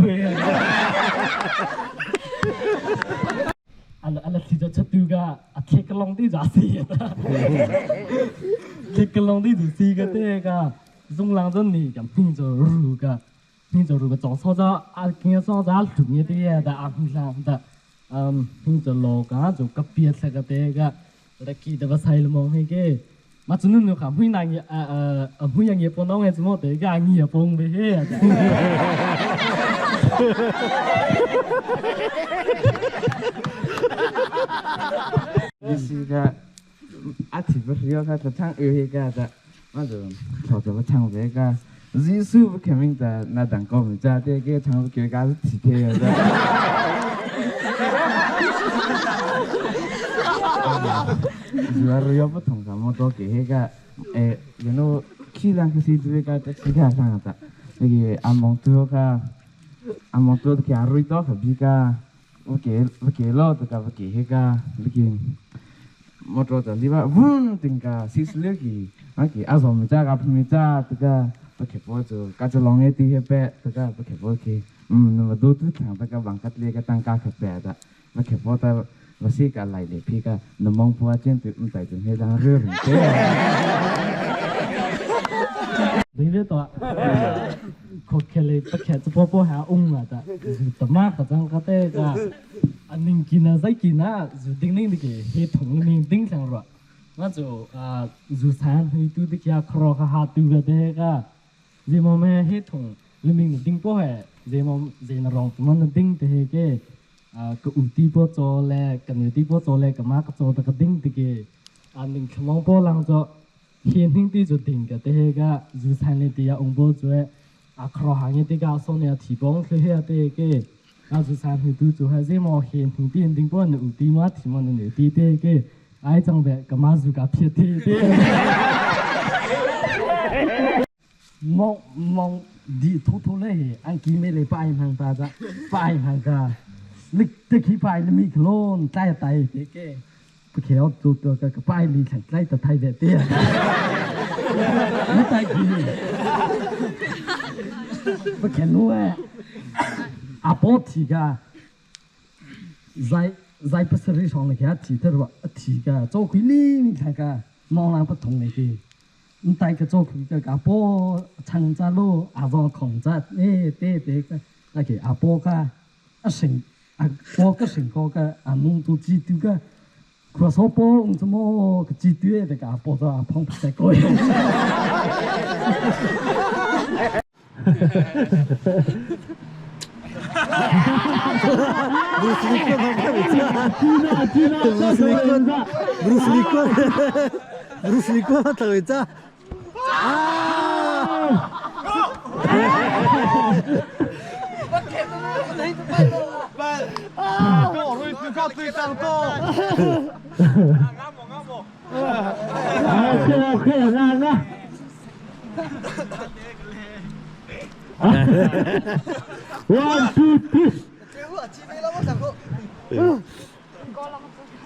Speaker 7: အလအလစီချတူကအခေကလုံးတိဇာစီရတာခေကလုံးတိဇစီကတဲ့ကဇုံလောင်တဲ့နေကပင်းဇရူကပင်းဇရူကကြောင့်ဆောကြအကင်းဆောကြလူငယ်တဲ့တာအမှုလောင်တဲ့အမ်ပင်းဇလောကဇုကပြက်ဆကတဲ့ကရကီဒဝဆိုင်လမောဟေကေမချနုနခမွိနိုင်အအမွိယငေပေါ်နောင်းငယ်စမောတဲ့ကငီပုံပဲဟဲ့
Speaker 6: ဒီစီကအတိဘရကတထန်အေကတာမဇုံထော်တော့ချောင်းပဲကဇီစုခမင်းတာနာတန်ကောမကြတဲ့ကချောင်းကကစီသေးရတာဇွာရရပထုံကမတော့ကေကအဲယနိုခီလန်ကစီတူကတက်စီကဆန်တာဒီအမောင်တူကအမောင်တူကအရုတော့ဖဘီက Okay, okay, lo to ka okay he ka looking motor to liba vun tinga sis leki okay azo mi ja ka mi ja to ka okay bo to ka to long e ti he pe to ka okay bo ke no do tu thang ta ka bang kat le ka tang ka kha pe da okay bo ta Vasi ka lai le phi ka na mong phua chen tu um tai tu he dang rư ring te.
Speaker 7: Ding ve to ko khele pakhe chu po po ha ung ma ta zu tama ka chang ka te ka aning kina zai kina zu ding ning dike he thong ning ding thang ro nga chu zu san hui tu dikya khro kha ha tu ga de ka zemo me he thong liming ding po he zemo zena rong tu man ding te he ke ka uti po cho le ka nu ti po cho le ka ma ka cho ta ka ding te ke aning khamong po lang cho hin hing ti chu ding ka te he ka zu san le ti ya ung bo chu a khro ha nge ti ka so ne thi bong thlu he te ke a zu san hu tu chu ha zemo hin hing ti ding po nu ti ma thi ma nu ti te ke ai chang be ka ma zu ka phia te te mong mong di thu thu le he an ki me le pai mang ta ja pai mang ka lik te khi pai le mi khlon tai tai te ke 不开要做个个个拜里才来得太的对。你带去，不开路哎，阿宝提个，在在不是日常的给他提他说提个做回里你看看，忙那不同的个，你带个做回个阿宝长在路阿宝控制，哎对对个，那个阿宝个阿成阿我个成个个阿弄都记住个。可说不，怎么个几对的个包着碰不在过。
Speaker 1: Bruce Lee ko Bruce Lee ko Bruce Lee ko
Speaker 7: 1, 2, 3.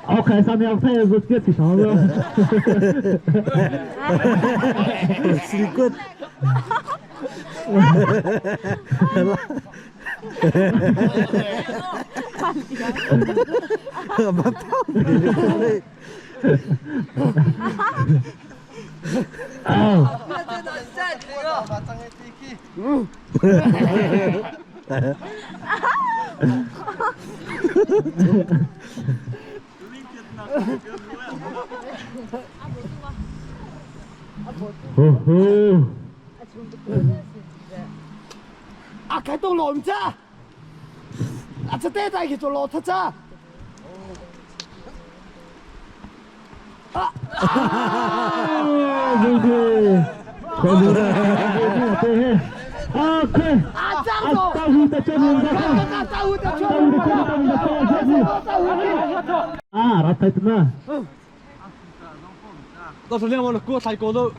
Speaker 7: OK，上面配个电梯上了。
Speaker 1: Bruce Lee ko.
Speaker 7: 哦吼！
Speaker 3: 啊，开动落唔知，啊，这袋子去做落脱子。
Speaker 7: 啊！对对，对对对对，啊快！
Speaker 3: 啊，张总，
Speaker 7: 大户的这边的，
Speaker 3: 大户的
Speaker 7: 大户的大户的，啊，拉太子嘛。
Speaker 8: 到时两万的过太过都。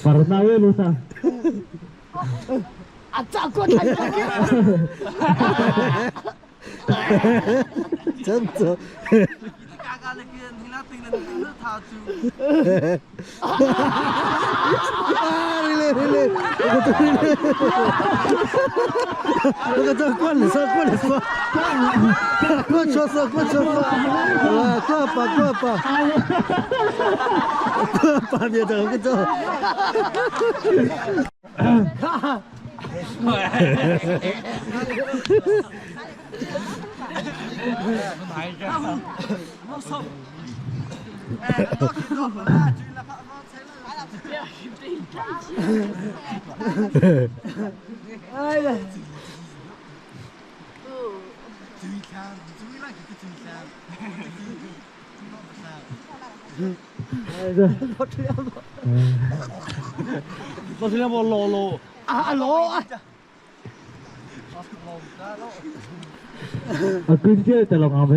Speaker 7: Parnawe lusa.
Speaker 3: 啊，张过太过。
Speaker 1: 真的。啊，你嘞你嘞，我个你嘞，我个这过来说过来说，过说说过说说，啊，过吧过吧，过吧别走个走。
Speaker 3: 哎呀！
Speaker 8: 老师两包老老。
Speaker 3: 啊老啊！
Speaker 7: 啊，跟住就落硬皮。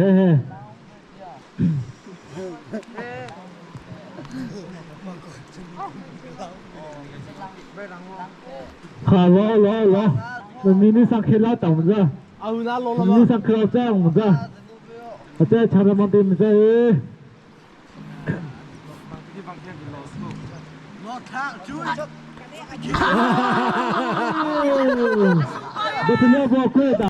Speaker 7: 好，攞攞攞，那明天上课拉等唔着？明天上课在唔着？啊，这查他妈的唔在。我听了不贵的。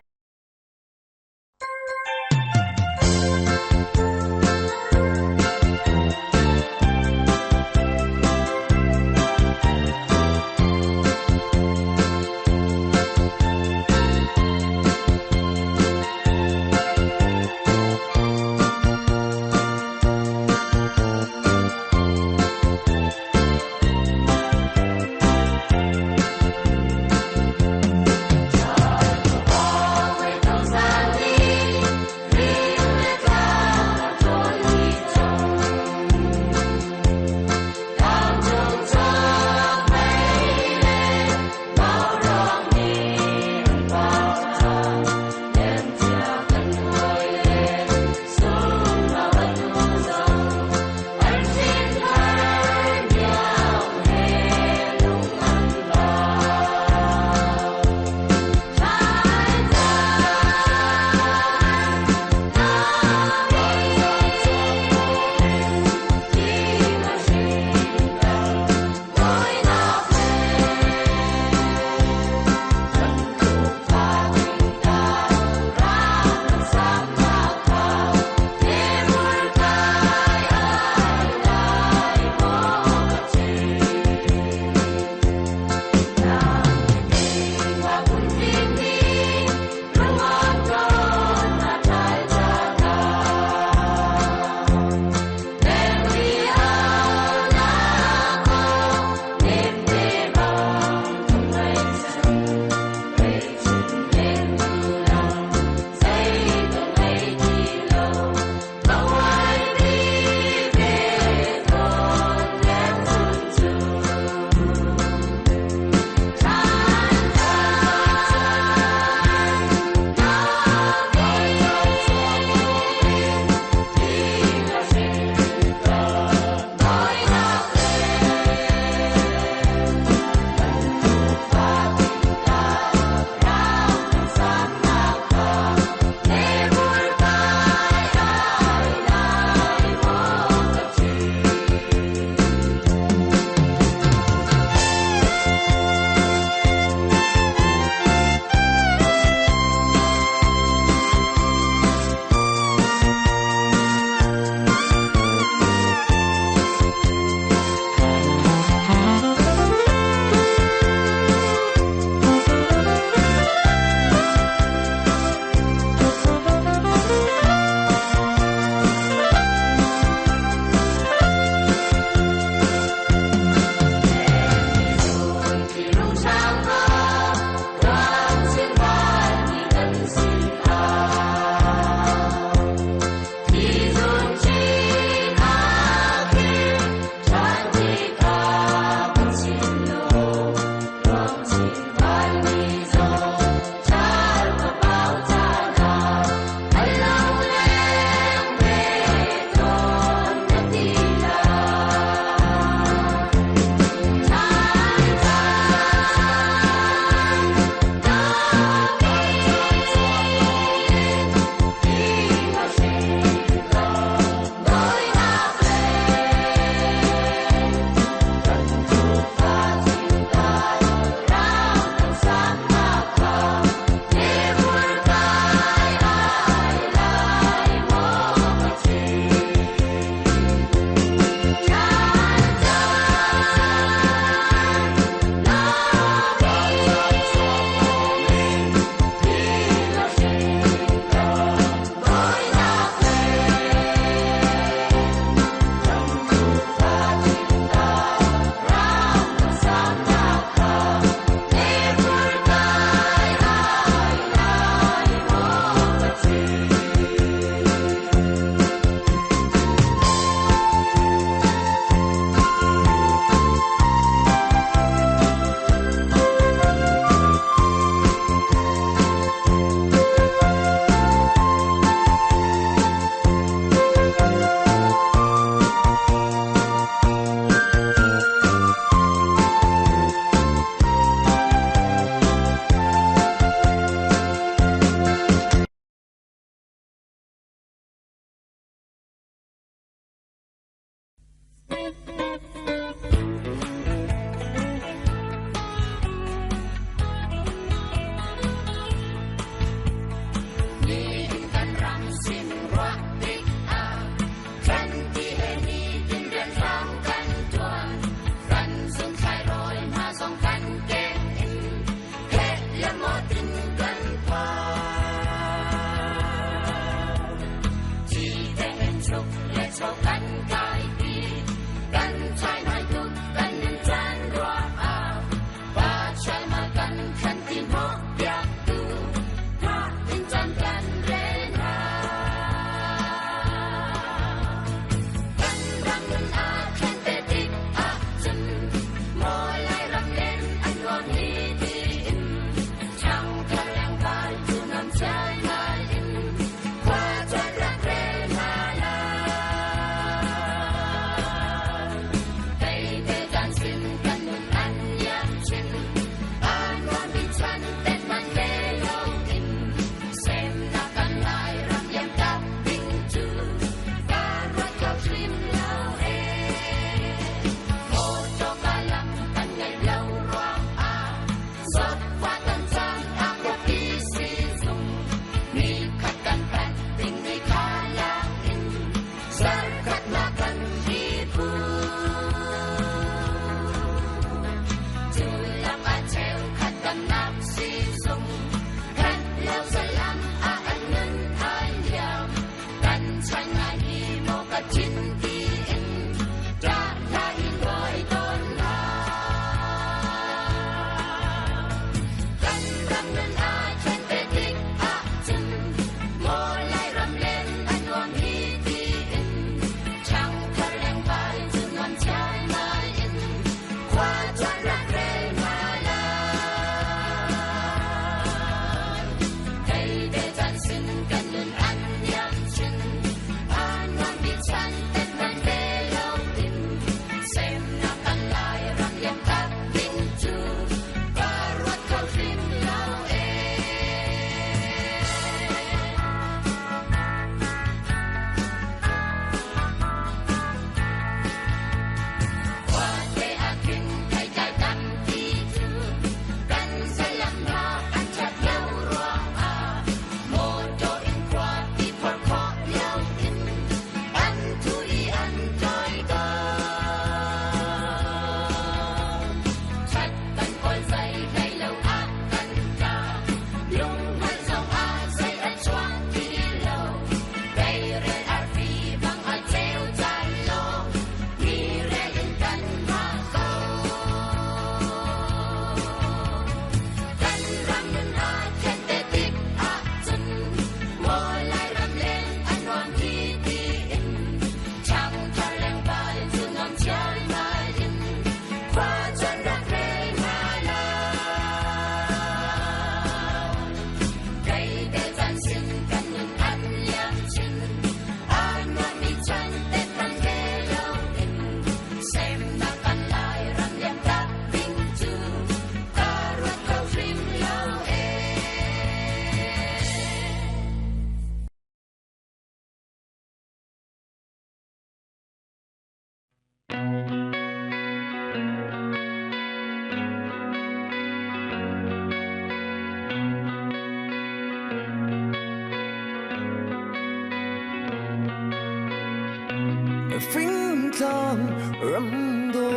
Speaker 10: tlang ram do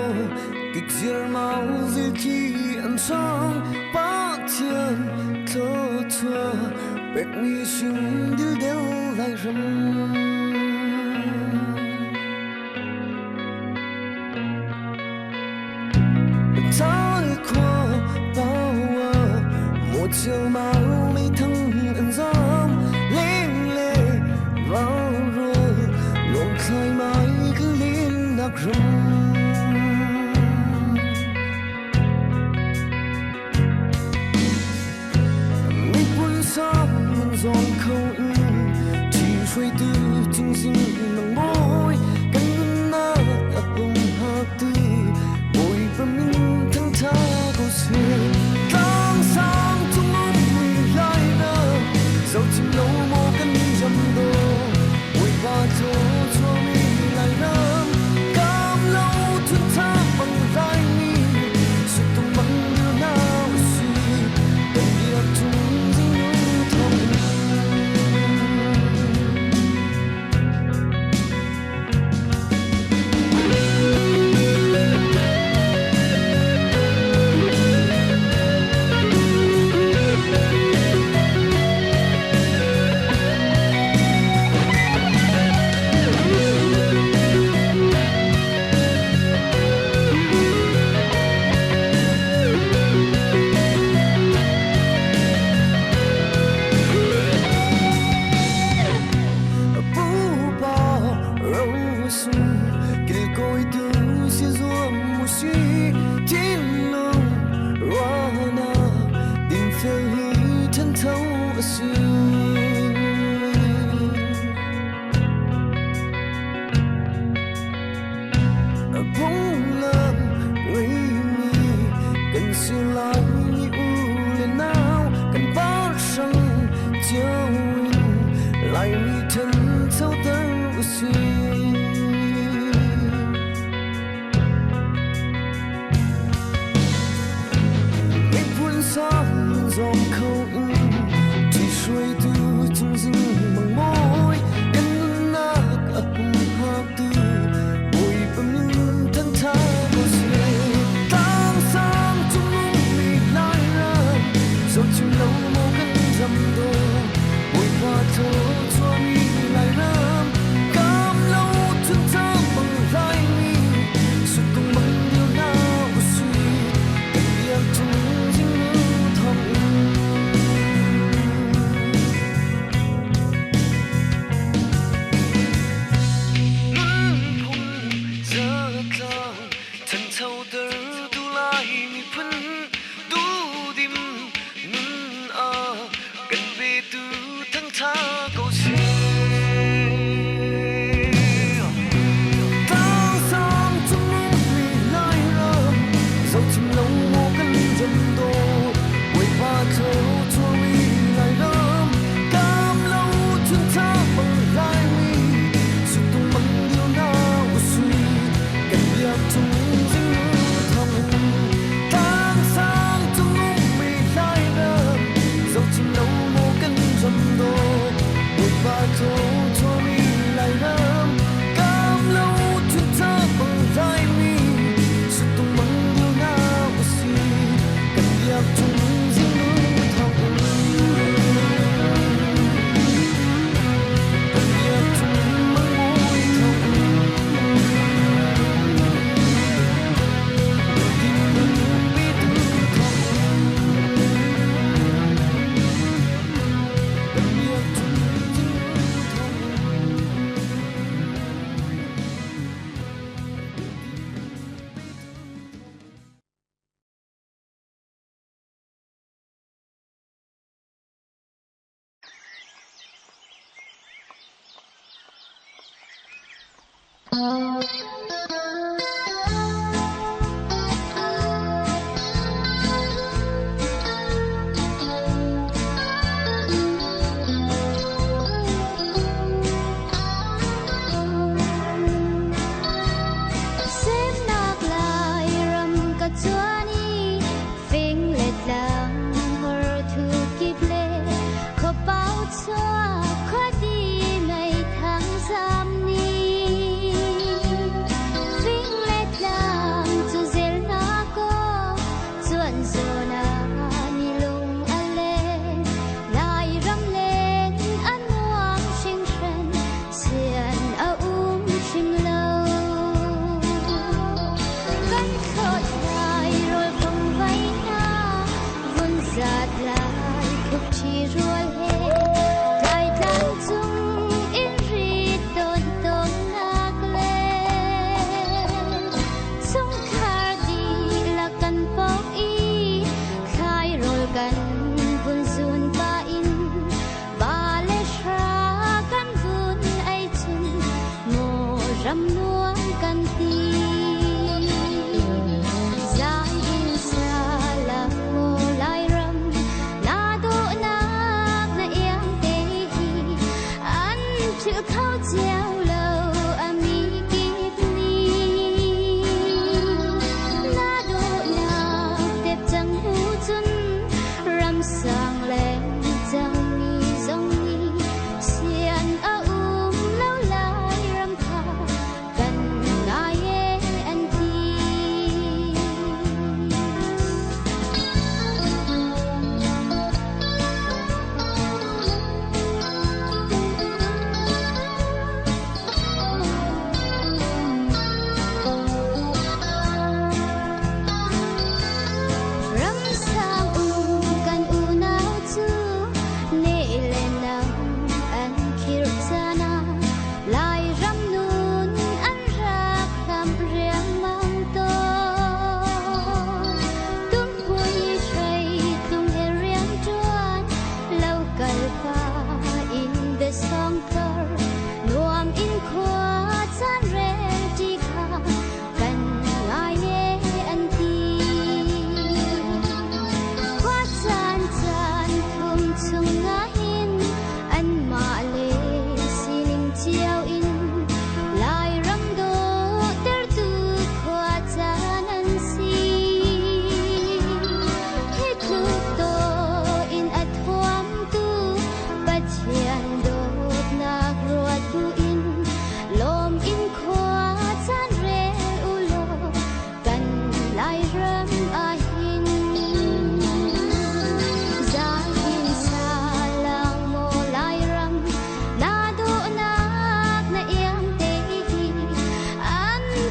Speaker 10: kik zir mau zil khi an song Pathian thluachuah pekmi sing dil del lai ram. Thal khua pawa một chiều mau mây thăng ẩn gió lên lê vào rồi luồng khai mãi cứ liên lạc rung mi quân sang giòn không chỉ suy tư chính sinh nắng bối kan na apung hati bồi và minh thăng tha câu xưa tlang sang chung um mùi lai na dẫu chim lâu mô kan dầm đồ bồi ba chỗ cho mi lại nam cam lâu thun tha bằng lai mi sự tung bằng điều nào suy cần biết chung dinh lưu thông. Pupa rosum kilkoi tu si zuam musi tinlung ruana din fel hi than thau asi. Phung lam người mi cần sự lại mi u lên nào cần bao sang chiều lại mi thân thâu tơ si.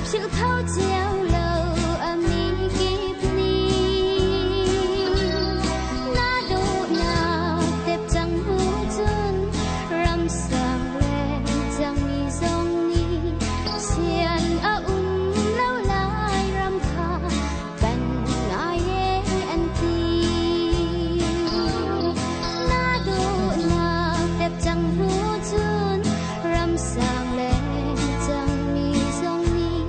Speaker 11: Philh kho cio lo a mi kip nih. Na dawhnak tep cang hnu cun ramsang le cangmi zong nih sian a um lo lai ram kha kan ngai e an ti. Na dawhnak tep cang hnu cun ramsang le cangmi zong nih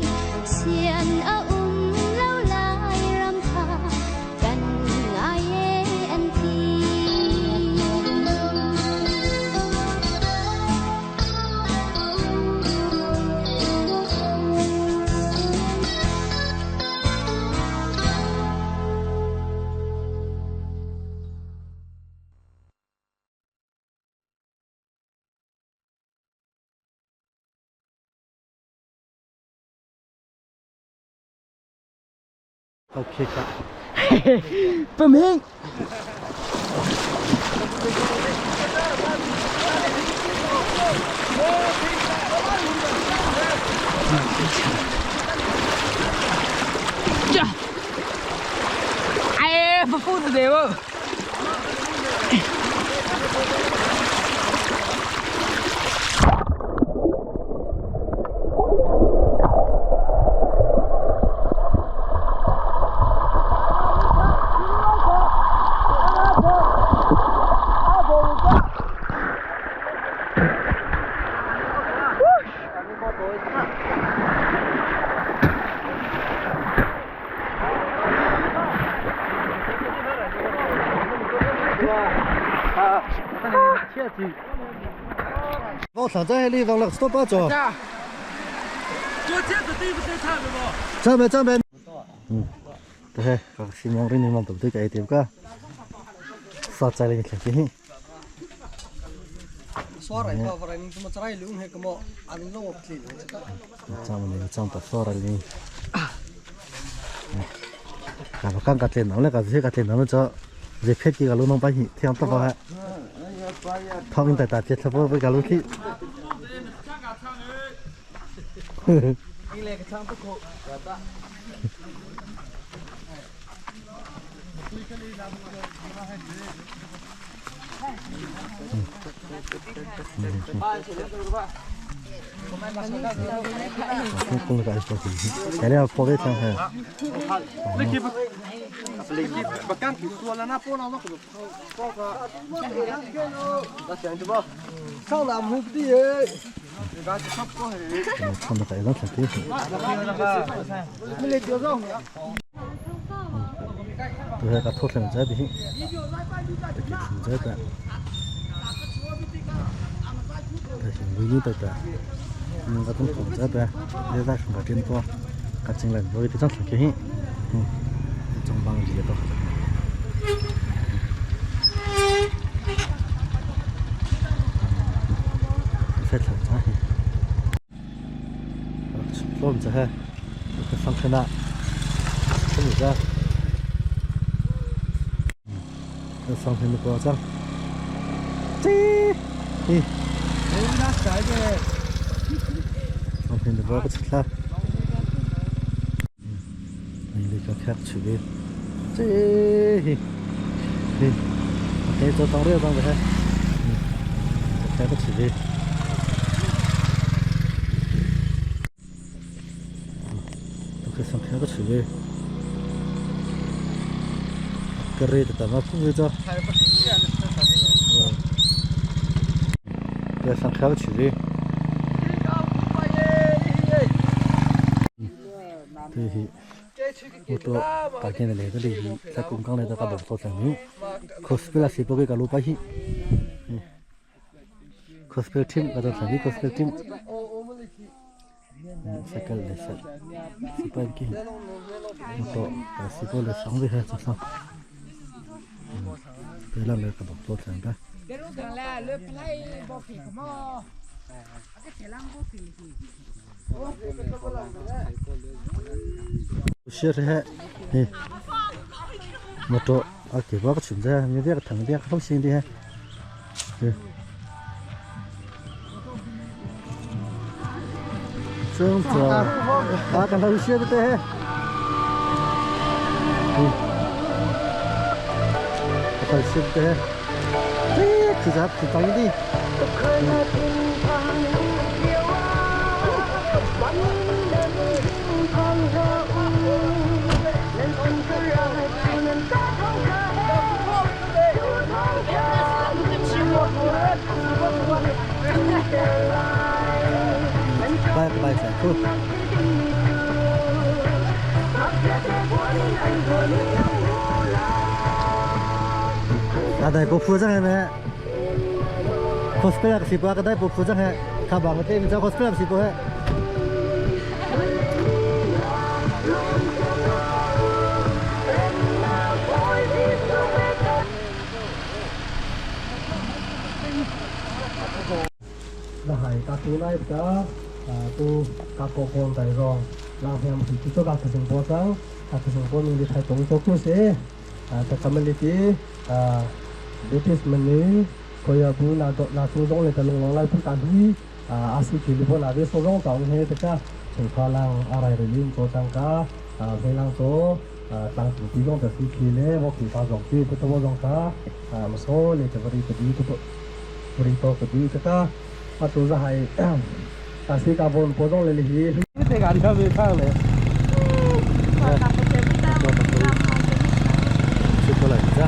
Speaker 11: sian a um lo lai ram kha kan ngai e an ti.
Speaker 1: Ok ka.
Speaker 2: Pamhing. 哎，不负责的哦。
Speaker 1: 我上这里往那个多走。站呗站呗。嗯，对，希望你们都对这一点个，啥在里面听。刚刚电脑那个，这个电脑这这片几个路弄半天，听到不？他们在大街，他不不搞路去。 Gospel team atau lagi gospel team cycle lesson siapa ki moto siapa le sang de ha sa pela le ka bok tlang ta share he he moto a ke ba ka chun ja mi de ka thang de ka thong sing de he. Sương chờ. À, cần thao xuyên thế. Phải xuyên thế. Thế, cứ giáp cứ tăng đi. Bye bye sẽ thôi. À đây bộ phụ rằng này cosplay cái gì cái đây bộ phụ rằng này các bạn cái tên cho cosplay cái gì bộ hết.
Speaker 7: Là hải cá tú này cả tu cá cổ con đại rong làm hem thì chú cho cá cái bò sang cá cái bò mình đi thay tổng số cũng sẽ ta cảm ơn đi British mình đi coi bu na na chú rong này ta lông lại cũng tàn huy à si chỉ li na đi số rong tàu như thế cả chúng ta lang à rai rồi liên cho trang cá về lang số tăng chủ tí rong ta si chỉ lệ vô kỳ ta rong chi cái tàu rong cá một số lệ cái gì cái gì cái gì cái gì cái cả à chú ra hay ta si cả vốn bò rong lệ lì
Speaker 8: cái gà đi về phang này.
Speaker 1: Chụp lại ra.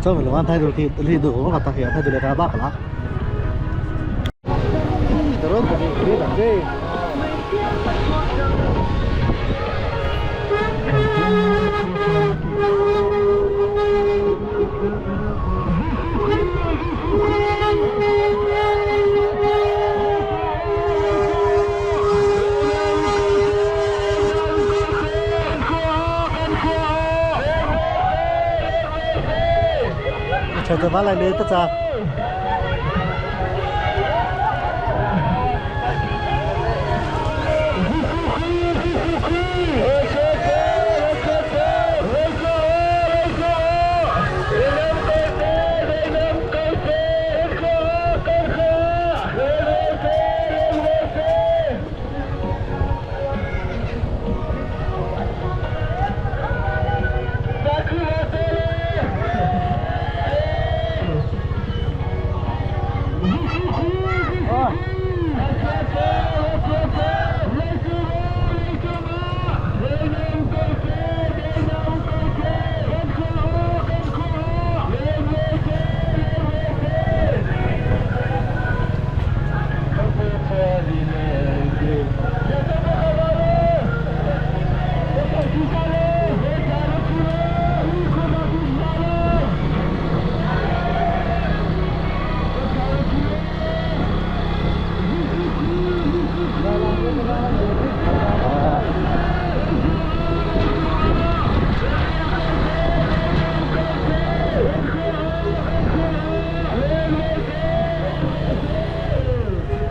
Speaker 1: Cho mình làm thay đổi thì thì đủ nó ta hiểu thay đổi là bác lá. Terus đi làm gì? Chờ tôi bắt lại lên tất cả.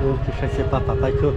Speaker 1: Ok, 谢谢爸爸，拜托。